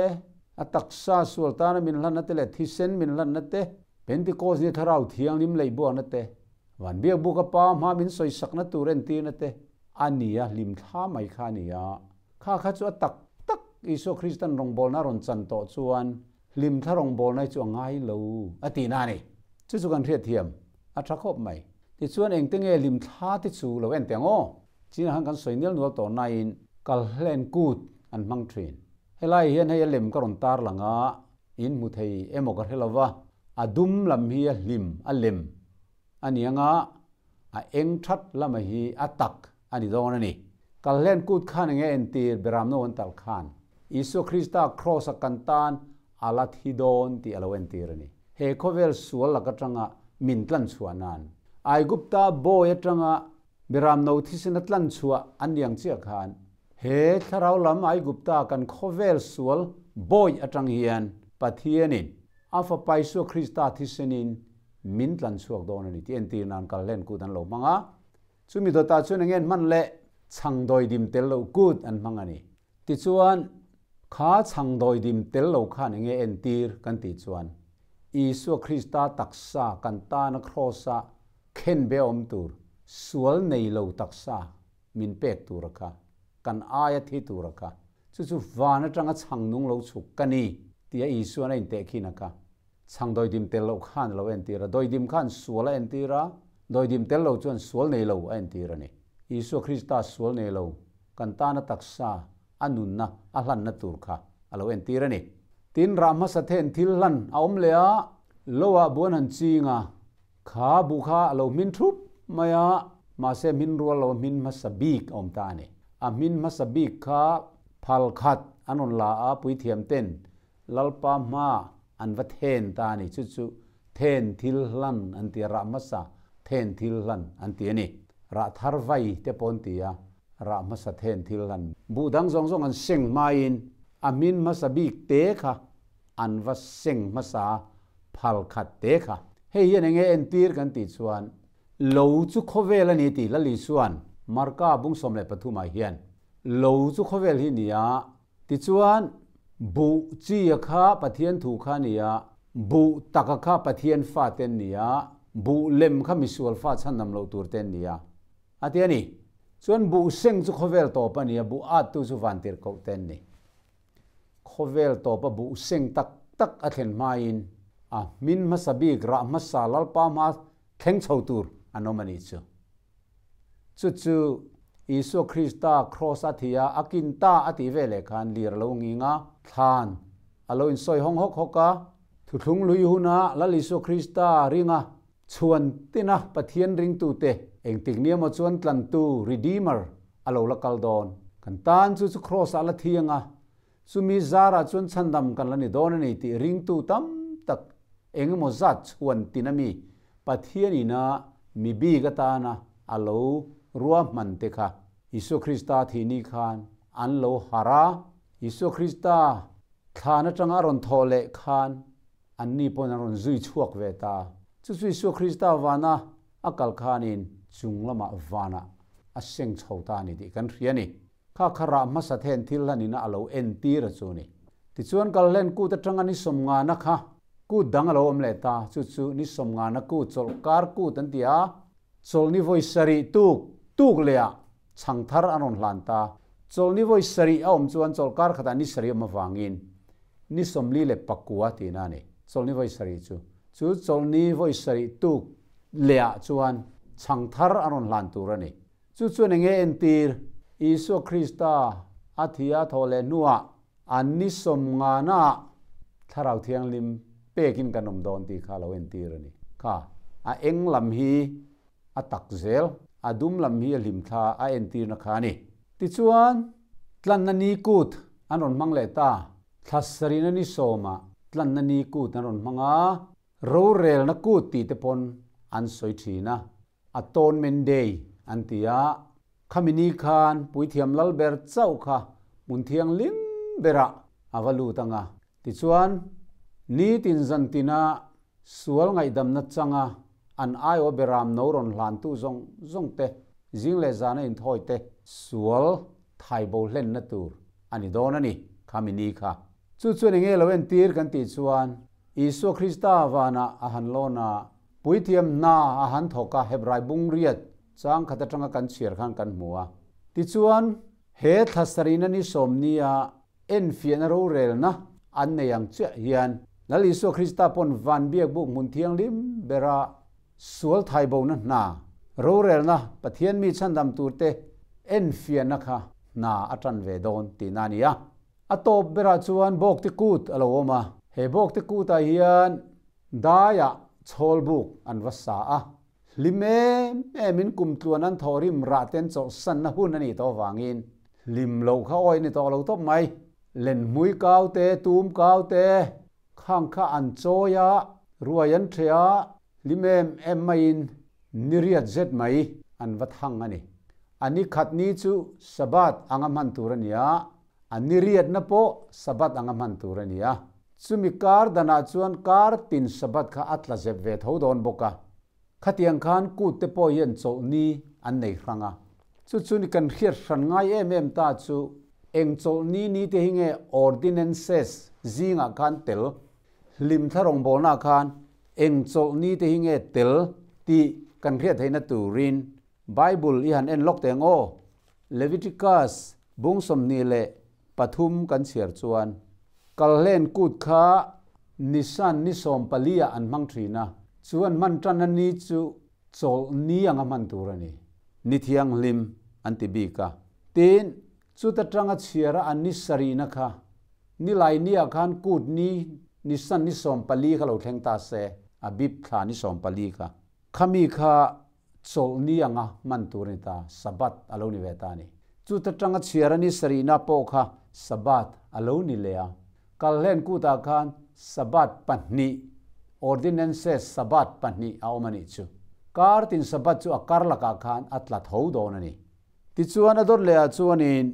a taksa sual tana min hlanna te leh thisen min hlanna te, Pentecost ni thlarau thianghlim leih buakna te, van biak buk a pa hma min sawi sakna tur entirna te a ni a, hlim thla mai kha a ni a. Kha kha chu a tak tak Isua Kristan rawngbawlna a rawn chan tawh chuan hlim thla rawngbawlna hi chu a ngai lo a tihna a ni. Chu chu kan hriat thiam a tha khawp mai. Tichuan engte nge hlim thla te chu lo en teh ang aw. Chinah khan kan sawi nial nual tawh nain kal hlen kut an hmang thin. Helai hian hei a lem ka rawn tar lang a, in hmu thei emaw ka hre lo va, a dum lam hi a hlim a lem a ni anga a eng that lama hi a tak a ni dawn a ni. Kal hlen kut khan enge entir beramno an talh khan Isua Krista kraws a kan tan a la thi dawn tih a lo entir a ni. He khawvel sual lak atanga min tlan chhuah nan Aigupta bawi atanga beramno thisen a tlan chhuah an ni ang chiah khan he thlarau lam Aigupta kan khawvel sual bawi atang hian Pathianin a fapa Isua Krista thisenin min tlan chhuak dawn a ni tih entir nan kal hlen kut an lo hmang a. Chumi dawtah chuan eng nge an hman leh chhang dawidim tel loh kut an hmang a ni. Tichuan, kha chhang dawidim tel lo khan eng nge entir kan tih chuan Isua Krista taksa kan tana kraws-a khen be awm tur sual nei lo taksa min pek tura kha, kan aia thi tura kha, chu chu van atanga chhang nung lo chhuk ka ni tia Isuan a inteh khin a kha. Chhang dawidim tel loh khan a lo entir a, dawidim khan sual a entir a, dawidim tel lo chuan sual nei lo a entir a ni. Isua Krista sual nei lo kan tana taksa a nunna a hlanna tur kha a lo entir a ni. Tin, rah hmasa then thil hlan a awm leh a, loah buan han ching a, kha buh kha a lo hmin thup mai a, mahse hmin rual lo hmin hmasa bik a awm ta a ni. A hmin hmasa bik kha phal khat an rawn la a, puithiam ten Lalpa hma an va then ta a ni, chu chu then thil hlan an ti a, rah hmasa then thil hlan an ti a ni. Rah thar vai te pawh an ti a, rah hmasa then thil hlan. Buh dang zawng zawng an seng hmain a hmin hmasa bik te kha an va seng hmasa phal khat te kha. Hei hian enge entir kan tih chuan lo chu khawvel a ni tih Lal Isuan. Marka bung 13 ah hian lo chu khawvel hi nia tichuan buh chi a kha Pathian thu kha nia buh taka kha Pathian fa ten nia buh lem kha misual fa chhandam lo tur ten nia a ti ani. Chuan buh seng chu khawvel tawp a nia buh at tu chu vantir koh ten ni. Khawvel tawp a buh seng tak tak a thlen hmain a hmin hmasa bik rah hmasa lalpa hma thleng chho tur an awm ani chu. Chu chu Isua Krista cross a thia a kin ta a ti ve leh khan lir lo nginga thlan a lo in sawi hawng hawk hawk a thuthlung lui huna lal Isua Krista ringa chuan tina Pathian ring tu te engtik niamaw chuan tlantu redeemer a lo la kal dawn kan tan chu chu cross a la thianga chumi zara chuan chhandam kan la ni dawn ani tih ring tu tam tak engemaw zat chuan tinami Pathianina mi bik atana a lo rua hman te kha Isua Krista thi ni khan an lo hara Isua Krista thlan atanga a rawn thaw leh khan an ni pawn an rawn zui chhuak ve ta. Chu chu Isua Krista vana a kal khanin chung lamah vana a seng chho ta ani tih kan hria ni. Kha kha rah hmasa then thil hlanina a lo en tir a chu ni. Tichuan kal hlen kut atanga ni sawmnga na kha kut dang a lo awm leh ta. Chu chu ni sawmnga na kut chawlh kar kut an ti a chawlh ni vawi sarih tuk tuk leh ah chhang thar an rawn hlan ta. Chawlh ni vawi sarih a awm chuan chawlh kar khatah ni sarih awm avangin ni 44 tihna a ni. Chawlh ni vawi sarih chu chu chawlh ni vawi sarih tuk leh ah chuan chhang thar an rawn hlan tur a ni. Chu chuan enge entir Isua Krista a thia thaw leh hnuah an ni 50 na thlarau thianghlim pekin kan awm dawn tih kha lo entir a ni. Kha a eng lam hi a tak zel a dum lam hi a hlim thla a entir na kha ani. Tichuan tlanna ni kut an rawn hmang leh ta. Thla sarih na ni 10 ah tlanna ni kut an rawn hmang a rorel na kut ti te pawn an sawi thin a. Atonement Day an ti a khami ni khan puithiam lal ber chauh kha hmun thianghlim berah a va lut anga. Tichuan ni tin zan tina sual ngaihdamna changa an ai aw beram no rawn hlan tu zawng zawng te zing leh zana in thawi te sual thai bo hlen na tur ani dawn ani khami ni kha. Chu chuan enge lo en tir kan tih chuan Isua Krista vana a han lawna puithiam na a han thawka Hebrai bung riat chang khat atanga kan chhiar khan kan hmu a. Tichuan he thla sarih na ni 10 ni a en fiahna rorel na an nei ang chiah hian lal Isua Krista pawn van biak buk hmun thianghlim bera sual thai bo na hna rorel na Pathian mi chhandam tur te en fiahna kha hna a tan ve dawn tih na ni a. A tawp berah chuan bawk te kut a lo awm a. He bawk te kutah hian daiah chhawl buk an va sa a. Hlim em em in kum tluan an thaw rim rah ten chawlh san na hun ani tawh avangin hlim lo kha awi ni tawh lo tawp mai. Len hmui kau te tum kau te khang kha an chawi a ruai an the a hlim em em maiin ni riat zet mai an va thang ani. Ani khat ni chu Sabbath anga hman tur ani a ani riat na pawh Sabbath anga hman tur ani a. Chumi kar danah chuan kar tin Sabbath kha a tla zep ve tho dawn bawk a. Khatiang khan kut te pawh hian chawlh ni an nei hrang a. Chu chu ni kan hriat hran ngai em em ta chu eng chawlh ni ni te hi nge ordinances zingah khan tel hlim thla rawngbawlna khan eng chawlh ni te hi nge tel tih kan hriat theihna turin Bible i han en lawk teng aw. Leviticus bung 23 kan chhiar chuan kalhlen kut kha Nisan ni 14 ah an hmang thin a. Chuan hman tan na ni chu chawlh ni anga hman tur ani. Ni thianghlim an ti bik a. Tin chuta tanga chhiara an ni sarih na kha ni lai ni ah khan kut ni Nisan ni 14 kha lo thleng ta se a bip thla ni 14 kha. Khami kha chawlh ni anga hman tur ani ta Sabbath a lo ni ve ta ni. Chuta tanga chhiara ni sarih na pawh kha Sabbath a lo ni le a. Kalhlen kutah khan Sabbath 2 ordinances Sabbath 2 a awm ani chu. Kar tin Sabbath chu a kar lakah khan a tla tho dawn ani. Tichuan a dawt leh ah chuanin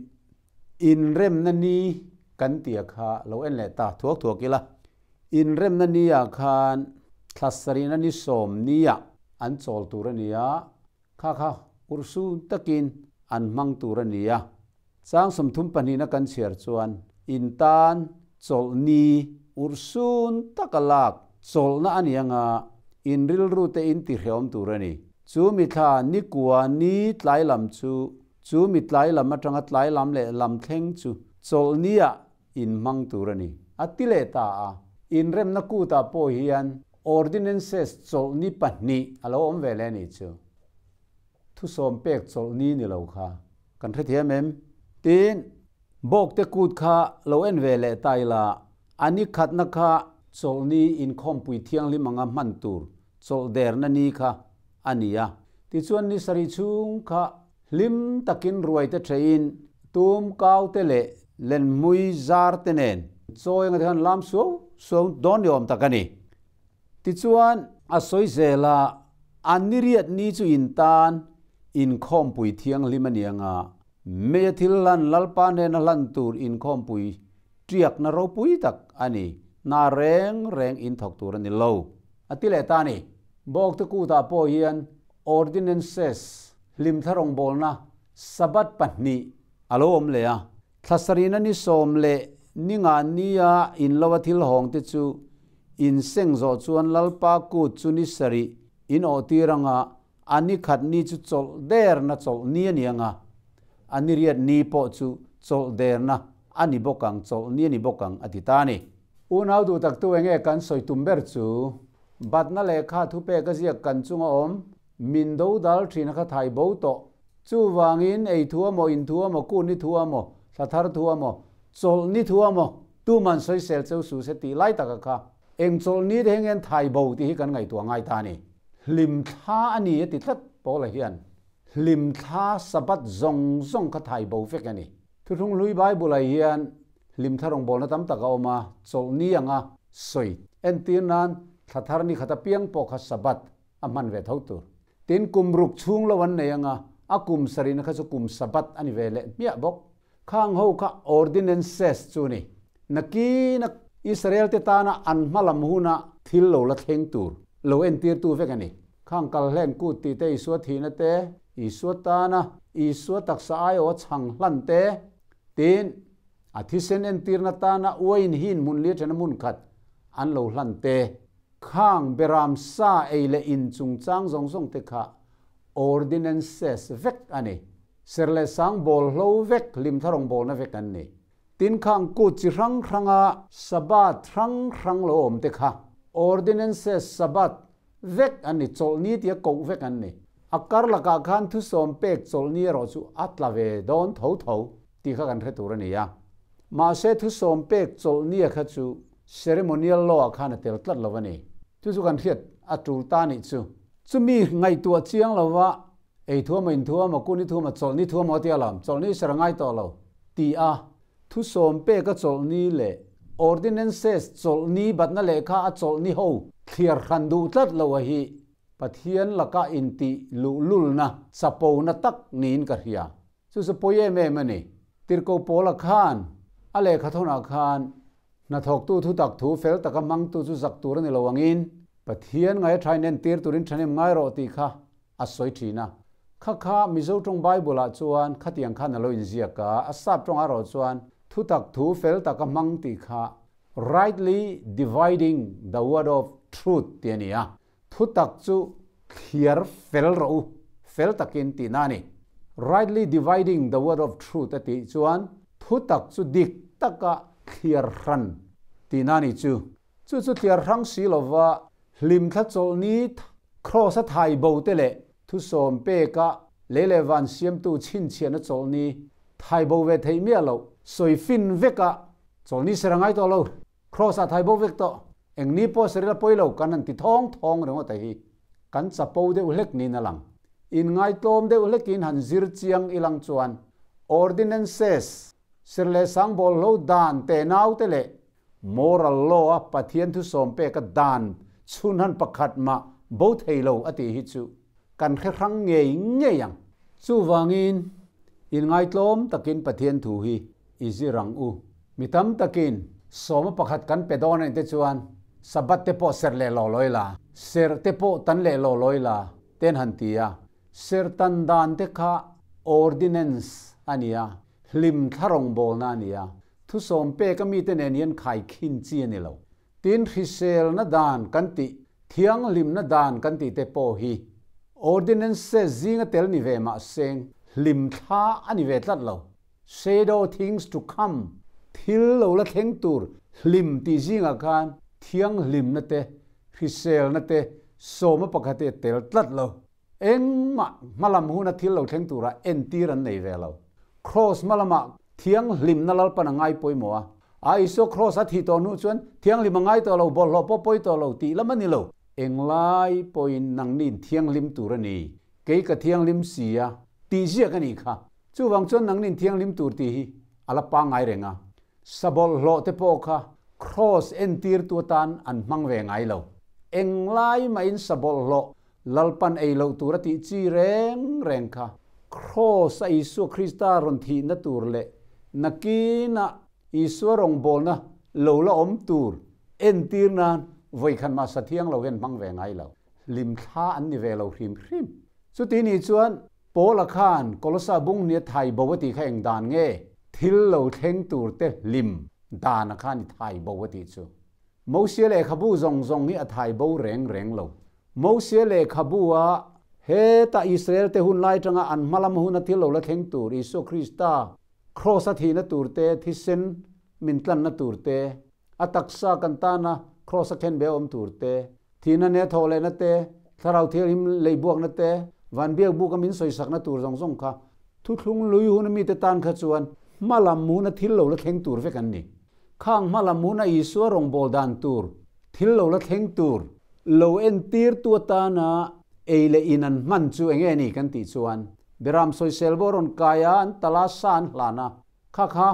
inremna ni kan tia kha lo en leh ta thuak thuak ila. Inremna ni ah khan thla sarih na ni 10 ni ah an chawl tur ani a. Kha kha Urhsun takin an hmang tur a ni a. Chang 32 na kan chhiar chuan in tan chawlh ni urhsun taka lak chawlhna a ni anga in rilru te in tihrehawm tur a ni. Chu mi thla ni kua ni tlai lam chu chu mi tlai lam atanga tlai lam leh lam thleng chu chawlh ni ah in hmang tur a ni a ti leh ta a. Inremna kutah pawh hian ordinances chawlh ni pahnih a lo awm ve leh a nih chu. Thusawm pek chawlh ni ni lo kha kan hrethiam em? Tin, Bawkte kut kha lo en ve leh ta ila, a ni khatna kha chawlhni inkhawmpui thianghlim anga hman tur chawlh derna ni kha a ni a. Tichuan ni sarih chhung kha hlim takin ruaite theihin tum kaute leh lenhmui zar te nen chawi anga te khan lam suau suau dawn ni awm tak a ni. Tichuan a sawi zel a, An ni riat ni chu in tan inkhawmpui thianghlim a ni anga, Meia thil hlan Lalpa hnena hlan tur inkhawmpui ṭiakna ropui tak a ni, hna reng reng in thawk tur a ni lo, a ti leh ta a ni. Bawkte kutah pawh hian Ordinances, hlimthla rawngbawlna, Sabbath pahnih a lo awm leh a, Thla sarihna ni sawm leh ni nga nia in lova thil hawng te chu in seng zawh chuan Lalpa kut chu ni sarih in awh tir anga a ni khat ni chu chawlh derna chawlh ni a ni anga a ni riat ni pawh chu chawlh derna a ni bawk ang chawlh ni a ni bawk ang a ti ta a ni. Unau duh tak tu enge kan sawi tum ber chu batna lehkha thupek a ziak kan chunga awm Min do dal thin a kha thai bo tawh. Chuvangin ei thu amaw, in thu amaw, kun ni thu amaw, thla thar thu amaw, chawlh ni thu amaw, tuman sawisel cheu su se tih lai taka kha eng chawlh ni te hian thai bo tih hi kan ngaihtuah ngai ta a ni. Hlim thla a ni a ti tlat Paula hian. Hlim thla Sabbath zawng zawng kha thai bo vek a ni. Thuthlung hlui Bible-ah hian hlim thla rawngbawlna tam tak a awm a, chawlh ni anga sawi entir nan thla thar ni khat apiang pawh kha Sabbath a hman ve tho tur. Tin, kum ruk chhung lo an nei anga, a kum sarihna kha chu kum Sabbath a ni ve leh hmiah bawk. Khang ho kha ordinances chu ni. Nakina Israel te tana an hma lam huna thil lo la thleng tur lo entirtu vek a ni. Khang kal hlen kut tih te, Isua thihna te, Isua tana Isua taksa aiawh a chhang hlan te, tin, a thisen entirna tana uain hin hmun li aṭhena hmun khat an lo hlan te, Khang beram sa ei leh in chungchang zawng zawng te kha ordinances vek a ni. Ser leh sang bawl hlo vek, hlimthla rawngbawlna vek an ni. Tin khang kut chi hrang hranga Sabbath hrang hrang lo awm te kha ordinances Sabbath vek an ni, chawlhni tia koh vek an ni. A kar lakah khan thusawm pek chawlhni erawh chu a tla ve dawn tho tho tih kha kan hre tur a ni a. Mahse thusawm pek chawlhnia kha chu Ceremonial law ah khan a tel tlat lo a ni. Chu chu kan hriat a tul ta nih chu. Chumi ngaihtuah chiang lova ei thuam a in thuam a kun i thuam a chawlh ni thuam aw tia lam chawlh ni ser a ngai tawh lo ti a thusawm pek a chawlh ni leh ordinances chawlh ni batna lehkha a chawlh ni ho thliar hran duh tlat lo a hi Pathian laka intih luhlulna chapona tak niin ka hria. Chu chu pawi em em a ni. Tirhkoh Paula khan a lehkha thawnah khan hnathawktu thutak thu fel taka hmangtu chu zak tur a ni lo angin Pathian ngaia thain entir turin thahnem ngai rawh tih kha a sawi thin a. Kha kha Mizo tawng Bible-ah chuan khatiang khan a lo inziak a, a sap tawngah erawh chuan thutak thu fel taka hmang tih kha rightly dividing the word of truth tih a ni a. Thutak chu thliar fel rawh u, fel takin tihna a ni. Rightly dividing the word of truth a tih chuan thutak chu dik taka thliar hran tihna a ni chu. Chu chu thliar hrang si lova hlimthla chawlhni kraws a thai bo te leh thusawm peka lei leh van siamtu chhinchhiahna chawlhni thai bo ve theih miah loh sawi fin veka chawlhni ser a ngai tawh lo. Kraws ah thai bo vek tawh. Eng ni pawh seril a pawi lo kan han ti thawng thawng ringawt a hi. Kan chapo deuh hlek niin a lang. In ngaitlawm deuh hlekin han zir chiang ilang chuan Ordinances, Sir leh Sangbawl hlo dan te naute leh Moral Law a Pathian thusawm peka dan chhun han pakhat mah bo thei lo a tih hi chu kan hre hrang ngei ngei ang. Chuvangin in ngaitlawm takin Pathian thu hi i zir ang u. Mi tam takin sawma pakhat kan pe dawn anih te chuan Sabbath te pawh serh leh law lawi la, serh te pawh tan leh law lawi la ten han ti a. Serhtan dan te kha ordinance a ni a, hlim thla rawngbawlna a ni a, thusawm pek a mite nen hian khaikhin chi a ni lo. Tin, hriselna dan kan tih, thianghlimna dan kan tih te pawh hi ordinances zinga tel ni ve mah seng hlim thla a ni ve tlat lo. Shadow things to come, thil lo la thleng tur hlim tih zingah khan thianghlimna te, hriselna te sawma pakhat hi a tel tlat lo. Engmah hmalam huna thil lo thleng turah entir an nei ve lo. Kraws hmalamah thianghlimna Lalpan a ngai pawimawh a. A Isua kraws a thih tawh hnu chuan thianghlim a ngai tawh lo, bawlhhlawh pawh pawi tawh lo tih lam a ni lo. Englai pawhin nangni'n thianghlim tur a ni, kei ka thianghlim si a, tih ziak a nih kha. Chuvang chuan nangni'n thianghlim tur tih hi a la pangngai reng a. Sa bawlhhlawh te pawh kha kraws entirtu atan an hmang ve ngai lo. Englai mahin sa bawlhhlawh Lalpan ei loh tur a tih chi reng reng kha Kraws a Isua Krista rawn thihna tur leh nakinah Isua rawngbawlna lo la awm tur entir nan vawikhat mah sa thiang lo hian hmang ve ngai lo. Hlimthla an ni ve lo hrim hrim. Chuti nih chuan Paula khan Kolosa bung nia thai bo a tih kha eng dan nge? Thil lo thleng tur te hlim dan a khan i thai bo a tih chu. Mosia lehkhabu zawng zawng hi a thai bo reng reng lo. Mosia lehkhabu a heta Israel te hun lai tanga an hmalam huna thil lo la thleng tur Isua Krista kraws a thihna tur te, thisen min tlanna tur te, a taksa kan tana kraws a khen be awm tur te, thihna ne thawh lehna te, thlarau thianghlim leibuakna te, van biakbuk a min sawisakna tur zawng zawng kha thuthlung lui huna mite tan kha chuan hmalam huna thil lo la thleng tur vek an ni. Khang hma lam huna Isua rawngbâwl dan tur, thil lo la thleng tur, lo entirtu atana ei leh in an hman chu eng nge ni kan tih chuan, Beram sawisel bo rawn kai a, an tala sa an hlan a, kha kha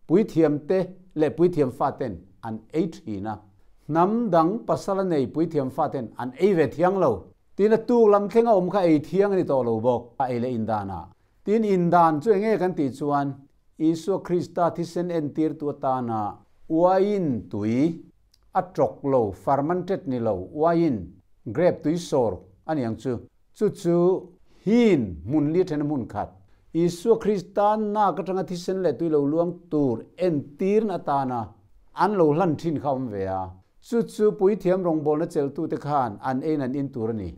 puithiamte leh puithiam faten an ei thin a, hnam dang pasala nei puithiam faten an ei ve thiang lo. Tin, a tuk lam thlenga awm kha ei thiang a ni tawh lo bawk a ei leh in danah. Tin, in dan chu eng nge kan tih chuan, Isua Krista thisen entirtu atana uaiin tui, a tawk lo, fermented ni lo, uaiin, grape tui sawr a ni ang chu. Chu chu hin hmun li thena hmun khat. Isua Krista nak atanga thisen leh tui lo luang tur entirna atana an lo hlan thin kha a awm ve a. Chu chu puithiam rawngbawlna chelhtute khan an ein an in tur a ni.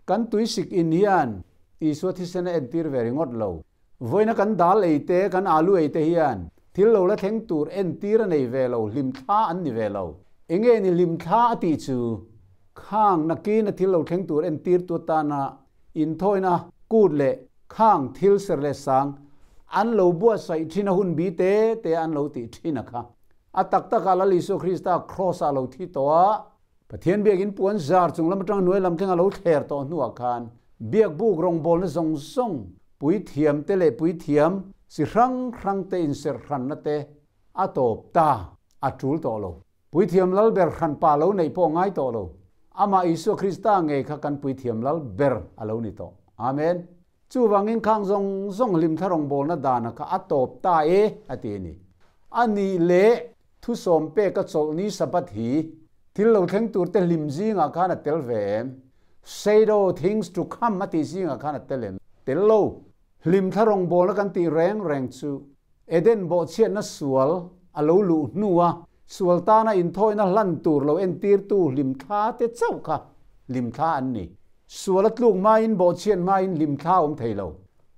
Kan tuisik in hian Isua thisen a entir ve ringawt lo. Vawiina kan dal ei te, kan alu ei te hian thil lo la thleng tur entir a nei ve lo, hlimthla an ni ve lo. Enge ni hlimthla a tih chu? Khang nakina thil lo thleng tur entir tu atana inthawina kut leh khang thil ser leh sang an lo buatsaih thin a hun bi te te an lo tih thin a kha. A tak takah Lal Isua Krista Kraws ah lo thi tawh a, Pathian biakin puan zar chung lam atanga hnuai lam thleng a lo thler tawh hnuah khan biakbuk rawngbawlna zawng zawng, puithiam te leh puithiam chi hrang hrang te inserh hranna te a tawp ta, a tul tawh lo. Puithiam lal ber hran pa lo neih pawh ngai tawh lo. Amah Isua Krista ngei kha kan puithiam lal ber a lo ni tawh. Amen. Chuvangin khang zawng zawng hlimthla rawngbawlna dana kha a tawp ta e a ti a ni. A nih leh Thusawm pek a chawlh ni Sabbath hi thil lo thleng tur te hlim zingah khan a tel ve em? Shadow things to come a tih zingah khan a tel em? Tel lo. Hlim thla rawngbawlna kan tih reng reng chu Eden bawhchhiatna sual a lo luh hnua sual tana inthawina hlan tur lo entirtu hlim thla te chauh kha hlim thla an ni. Sual a tluk hmain bawhchhiat hmain hlim thla a awm thei lo.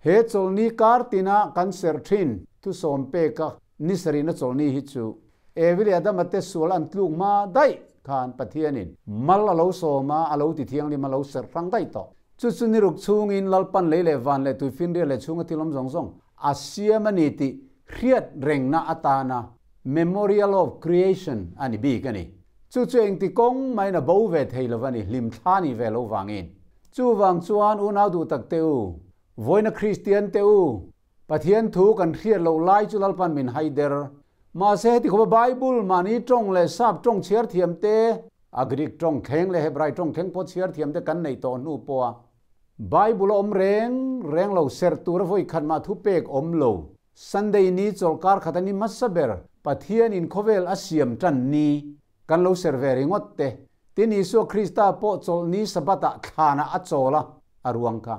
He chawlhni kar tina kan serh thin thusawm peka Ni sarihna chawlhni hi chu Evi leh Adama te sual an tluk hma daih khan Pathianin mal a lo sawm a, a lo ti thianghlim a lo serh hrang daih tawh. Chu chu ni ruk chhungin Lalpan lei leh van leh tuifinriat leh chhunga thil awm zawng zawng a siam a ni tih hriat rengna atana Memorial of Creation a ni bik a ni. Chu chu engti kawng maiin a bo ve thei lo va ni, hlimthla ni ve lo vangin. Chuvang chuan unau duh tak te u, vawiina Kristian te u, Pathian thu kan hriat loh lai chu Lalpan min hai der. Mahse heti khawpa Bible mahni tawng leh sap tawng chhiar thiam te, a Greek tawng thleng leh Hebrai tawng thleng pawh chhiar thiam te kan neih tawh hnu pawha Bible a awm reng reng lo serh tura vawi khat mah thu pek awm lo. Sunday ni chawlhkar khat a ni hmasa ber Pathianin khawvel a siam tan ni kan lo serh ve ringawt te. Tin Isua Krista pawh chawlhni Sabbath ah thlanah a chawl a, a ruang kha.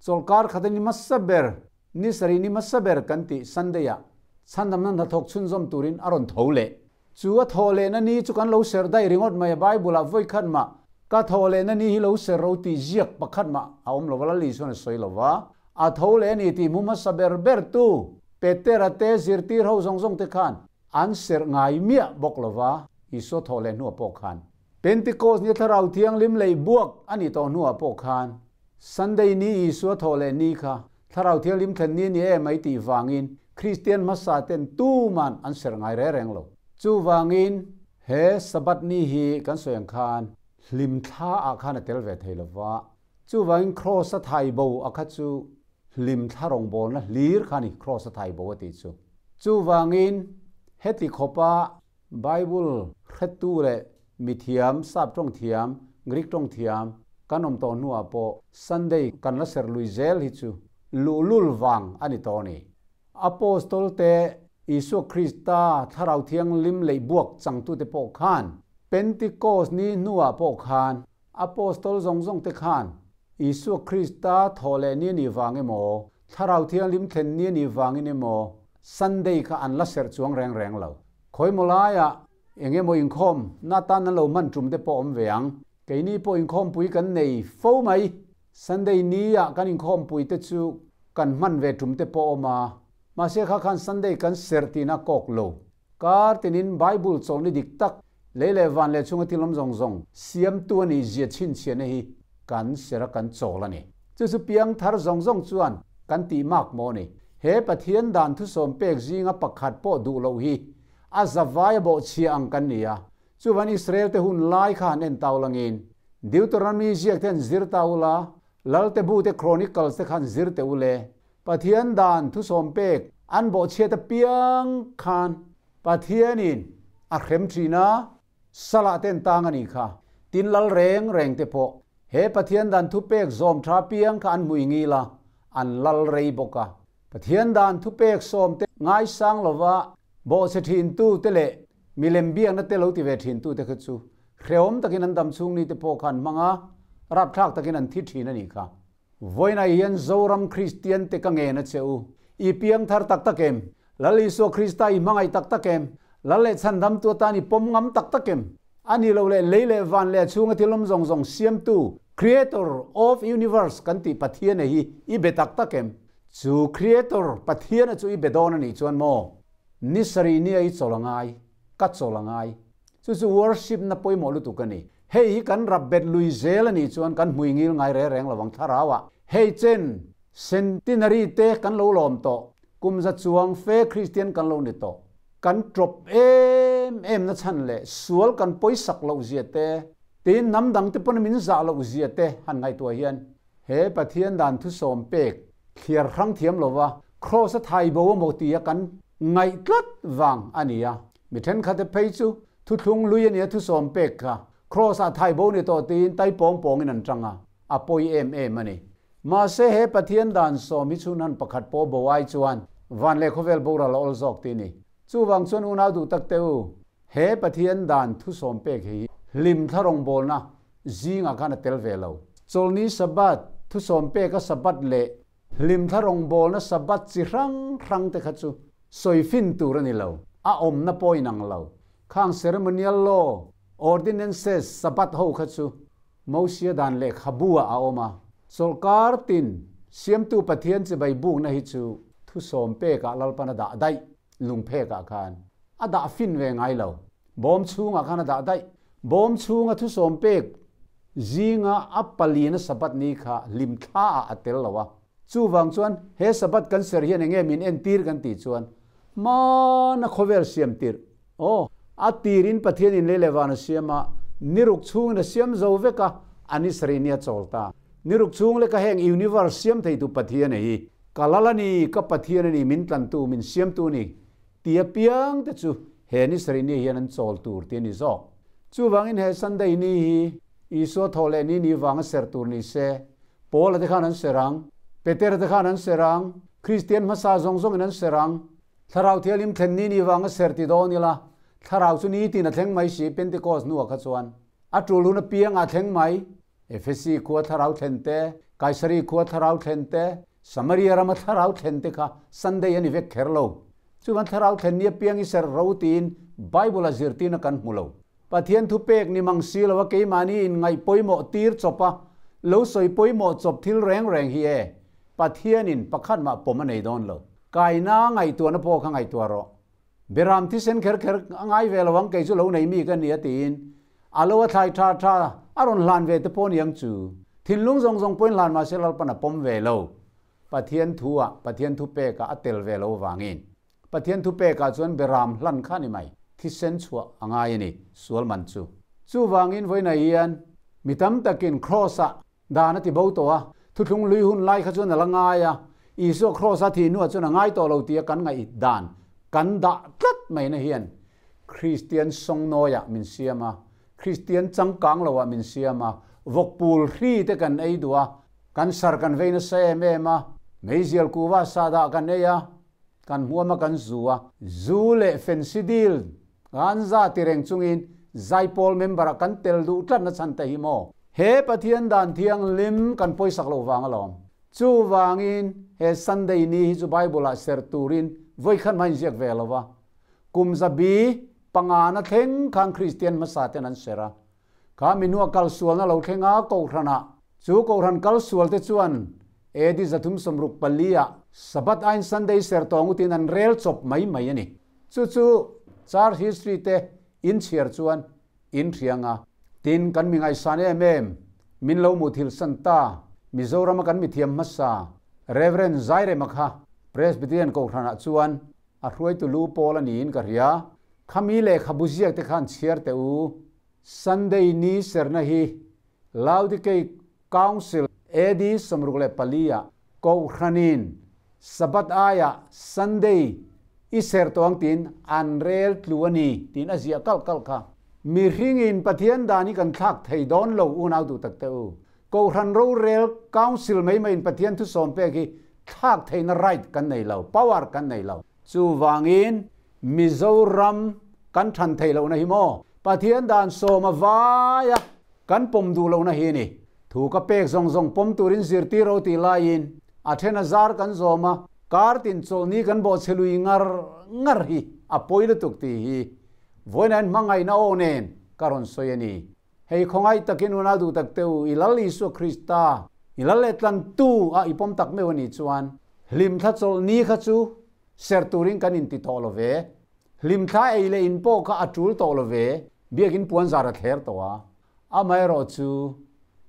Chawlhkar khata ni hmasa ber, ni sarih ni hmasa ber kan tih Sunday-ah chhandamna hnathawk chhunzawm turin a rawn tho leh. Chu a thawh lehna ni chu kan lo serh daih ringawt mai a, Bible-ah vawikhat mah ka thawh lehna ni hi lo serh ro tih ziak pakhat mah a awm lo va, Lal Isuan a sawi lo va. A tho leh a ni tih hmu hmasa ber ber tu Petera te zirtir ho zawng zawng te khan an serh ngai miah bawk lo va, Isua thawh leh hnuah pawh khan. Pentecost ni Thlarau Thianghlim lei buak a nih tawh hnuah pawh khan Sunday ni Isua thawh leh ni kha Thlarau Thianghlim thlen ni a ni em mai tih vangin Kristian hmasa ten tuman an serh ngai reng reng lo. Chuvangin he Sabbath ni hi kan sawi ang khan hlimthla ah khan a tel ve thei lo va. Chuvangin Kraws a thai bo a kha chu hlimthla rawngbawlna hlir kha a ni Kraws a thai bo a tih chu. Chuvangin heti khawpa Bible hretu leh mithiam, sap tawng thiam, Greek tawng thiam kan awm tawh hnuah pawh Sunday kan la serh lui zel hi chu luhlul vang a ni tawh a ni. Apostol te Isua Krista Thlarau Thianghlim leih buak changtute pawh khan Pentecost ni hnuah pawh khan Apostol zawng zawng te khan Isua Krista thawh leh ni a nih vang emaw, Thlarau Thianghlim thlen ni a nih vangin emaw Sunday kha an la serh chuang reng reng lo. Khawimaw laiah eng emaw inkhawm na tan an lo hman tum te pawh awm ve ang. Keini pawh inkhawmpui kan nei fo mai. Sunday ni-ah kan inkhawmpui te chu kan hman ve tum te pawh awm a, mahse kha khan Sunday kan serh tihna kawk lo. Kar tinin Bible chawlhni dik tak, lei leh van leh chhunga thil awm zawng zawng siamtu a nih zia chhinchhiahna hi kan serh a kan chawl a ni. Chu chu piang thar zawng zawng chuan kan tih mak maw ni? He Pathian dan thusawm pek zinga pakhat pawh duh loh hi a zavai a bawhchhia ang kan ni a. Chuvan Israel te hun lai kha han en tau langin Deuteronomy ziak te han zir ta ula, Lalte bu te Chronicles te kha han zir teh ule. Pathian dan thusawm pek an bawhchhiat apiang khan Pathianin a hrem thin a, salah ten tang a nih kha. Tin lal reng reng te pawh he Pathian dan thupek zawm tha apiang kha an hmui ngil a, an lal rei bawk a. Pathian dan thupek sawm te ngaisang lova bawhchhe thin tu te leh milem biakna te lo ti ve thin tu te kha chu hrehawm takin an dam chhung ni te pawh kha an hmang a, rapthlak takin an thi thin a nih kha. Vawiinah hian Zoram Kristian te ka ngen a che u. I piang thar tak tak em? Lal Isua Krista i hmangaih tak tak em? Lal leh chhandamtu atan i pawm ngam tak tak em? A ni lo leh lei leh van leh a chhunga thil awm zawng zawng siamtu, Creator of Universe, kan tih Pathiana hi i be tak tak em? Chu Creator Pathiana chu i be dawn a nih chuan maw? Ni sarih nia i chawl a ngai, ka chawl a ngai. Chu chu worship na pawimawh lutuk a ni. Hei hi kan rap bet lui zel a nih chuan kan hmui ngil ngai reng reng lovang thlarau ah. Hei chen centenary te kan lo lawm tawh, kum za chuang fe Kristian kan lo ni tawh. Kan tawp em em na chhan leh sual kan pawisak loh zia te, tin hnam dang te pawn min zah loh zia te han ngaihtuah hian he Pathian dan thusawm pek thliar hrang thiam lova Kraws a thai bo emaw tia kan ngaih tlat vang a ni a. Mi thenkhat te phei chu thuthlung lui a nia thusawm pek kha Kraws ah thai bo ni tawh tiin tai pawng pawngin an tang a, a pawi em em a ni. Mahse he Pathian dan sawm hi chhunhan pakhat pawh bo ai chuan van leh khawvel boral a awl zawk ti ni. Chuvang chuan unau duh tak te u, he Pathian dan thusawm pek hi hlim thla rawngbawlna zingah khan a tel ve lo. Chawlhni Sabbath, thusawm peka Sabbath leh Hlimthla rawngbawlna Sabbath chi hrang hrang te kha chu sawi fin tur a ni lo, a awmna pawh inang lo. Khang ceremonial law, ordinances, Sabbath ho kha chu Mosia dan lehkhabu ah a awm a. Chawlhkar tin Siamtu Pathian chibai bukna hi chu thusawm pekah Lalpan a dah daih, lungphek ah khan a dah fin ve ngai lo. Bawm chhungah khan a dah daih. Bawm chhunga thusawm pek zinga a paliana Sabbath ni kha hlimthla ah a tel lo a. Chuvang chuan he Sabbath kan ser hian enge min entir kan tih chuan hmana khawvel siam tirh aw a tirin Pathianin lei leh van a siam a, niruk chhungin a siam zo vek a, a ni sarih ni a chawl ta. Niruk chhung leka heng universe siam theitu Pathian a hi ka lal a ni, ka Pathian a ni, min tlantu, min siamtu a ni Ti apiang te chu he ni sarih ni hian an chawl tur ti a ni zawk. Chuvangin he Sunday ni hi Isua thawh leh ni ni vanga serh tur ni se, Paula te khan an serh ang, Petera te khan an serh ang, Kristian hmasa zawng zawngin an serh ang. Thlarau Thianghlim thlen ni ni vanga serh ti dawn ila, Thlarau chu nitin a thleng mai si Pentecost hnuah kha chuan. A tul hun apiangah a thleng mai. Efesi khua thlarau thlen te, Kaisari khua thlarau thlen te, Samaria rama thlarau thlen te kha Sunday a ni vek kher lo. Chuvan thlarau thlen ni apiang i serh ro tiin Bible a zirtirna kan hmu lo. Pathian thupek ni mang si lo a keimahni in ngaih pawimawh tir chawp a, lo sawi pawimawh chawp thil reng reng hi e, Pathianin pakhat mah pawm a nei dawn lo. Kaina ngaihtuahna pawh kha ngaihtuah rawh. Beram thisen kher kher a ngai ve lo ang kei chu lo nei mi ka ni a tiin a lo a thlai tha tha a rawn hlan ve te pawh niang chu. Thinlung zawng zawng pawhin hlan mahse Lalpan a pawm ve lo. Pathian thu ah Pathian thu pek ah a tel ve lo vangin. Pathian thu pek ah chuan beram hlan kha ni mai. Thisen chhuah a ngai a ni sual man chu. Chuvangin vawiinah hian mi tam takin Kraws ah Dan a ti bo tawh a, thuthlung hlui hun lai kha chuan a la ngai a, Isua Kraws a thih hnuah chuan a ngai tawh lo tia kan ngaih dan kan dah tlat mai na hian Kristian sawngnawiah min siam a, Kristian changkang loah min siam a, vawkpul hri te kan ei duh a, kan sar kan vei nasa em em a, meizial kuva sahdah kan ei a, Kan hmuam a kan zu a, zu leh fensidil ganza ti reng chungin Zaipawl member ah kan tel duh tlatna chhan te hi maw? He Pathian dan thianghlim kan pawisak loh vang alawm. Chuvangin he Sunday ni hi chu Bible ah serh turin vawikhat hma inziak ve lo va. Kum zabi pangana thleng khan Kristian hmasa ten an serh a. Kha minua kal sualna lo thleng a Kohhran ah. Chu Kohhran kal sual te chuan AD 364 ah Sabbath aiin Sunday ser tawng utin an rel chawp mai mai a ni. Chu chu Church history te in chhiar chuan in hriang a. Tin, kan mi ngaihsan em em, min lo muthilh san ta, Mizorama kan mithiam hmasa, Rev. Zairema kha Presbyterian Kohhran ah chuan A hruaitu lu pawl a niin ka hria. Khami lehkhabu ziak te khan chhiar teh u. Sunday ni serna hi Laodikei Council AD 64 ah Kohhranin Sabbath aiah Sunday i ser tawh ang tiin an rel tlu a ni tiin a ziah kalh kalh kha. Mihringin Pathian dan hi kan thlak thei dawn lo unau duh tak teh u. Kohhran rorel Council mai maiin Pathian thusawm pek hi thlak theihna right kan nei lo, power kan nei lo. Chuvangin Mizoram kan than theih lohna hi maw Pathian dan sawm a vai a kan pawm duh lohna hi a ni. Thu ka pek zawng zawng pawm turin zirtir ro tih laiin a then a zar kan zawm a, kar tin chawlhni kan bawhchhe lui ngar ngar hi a pawi lutuk tih hi vawiin hmangaihna aw nen ka rawn sawi a ni. Hei khawngaih takin unau duh tak teu, i Lal Isua Krista, i Lal leh tlantu a i pawm tak meuh a nih chuan, hlimthla chawlh ni kha chu ser turin kan inti tawh lo ve. Hlimthla ei leh in pawh kha a tul tawh lo ve, biakin puan zar a thler tawh a. Amaherawh chu,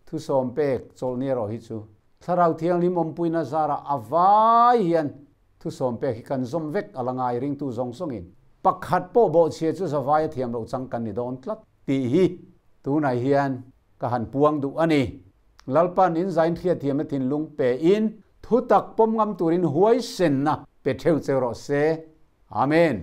thusawm pek chawlh ni erawh hi chu, Thlarau Thianghlim awmpuina zarah a vai hian Thusawm pek hi kan zawm vek a la ngai ringtu zawng zawngin pakhat pawh bawhchhia chu zavai a thiam loh chang kan ni dawn tlat tih hi tunah hian ka han puang duh a ni. Lalpan in zain hriatthiamna thinlung pe in thutak pawm ngam turin huaisenna pe theuh cheu rawh se. Amen.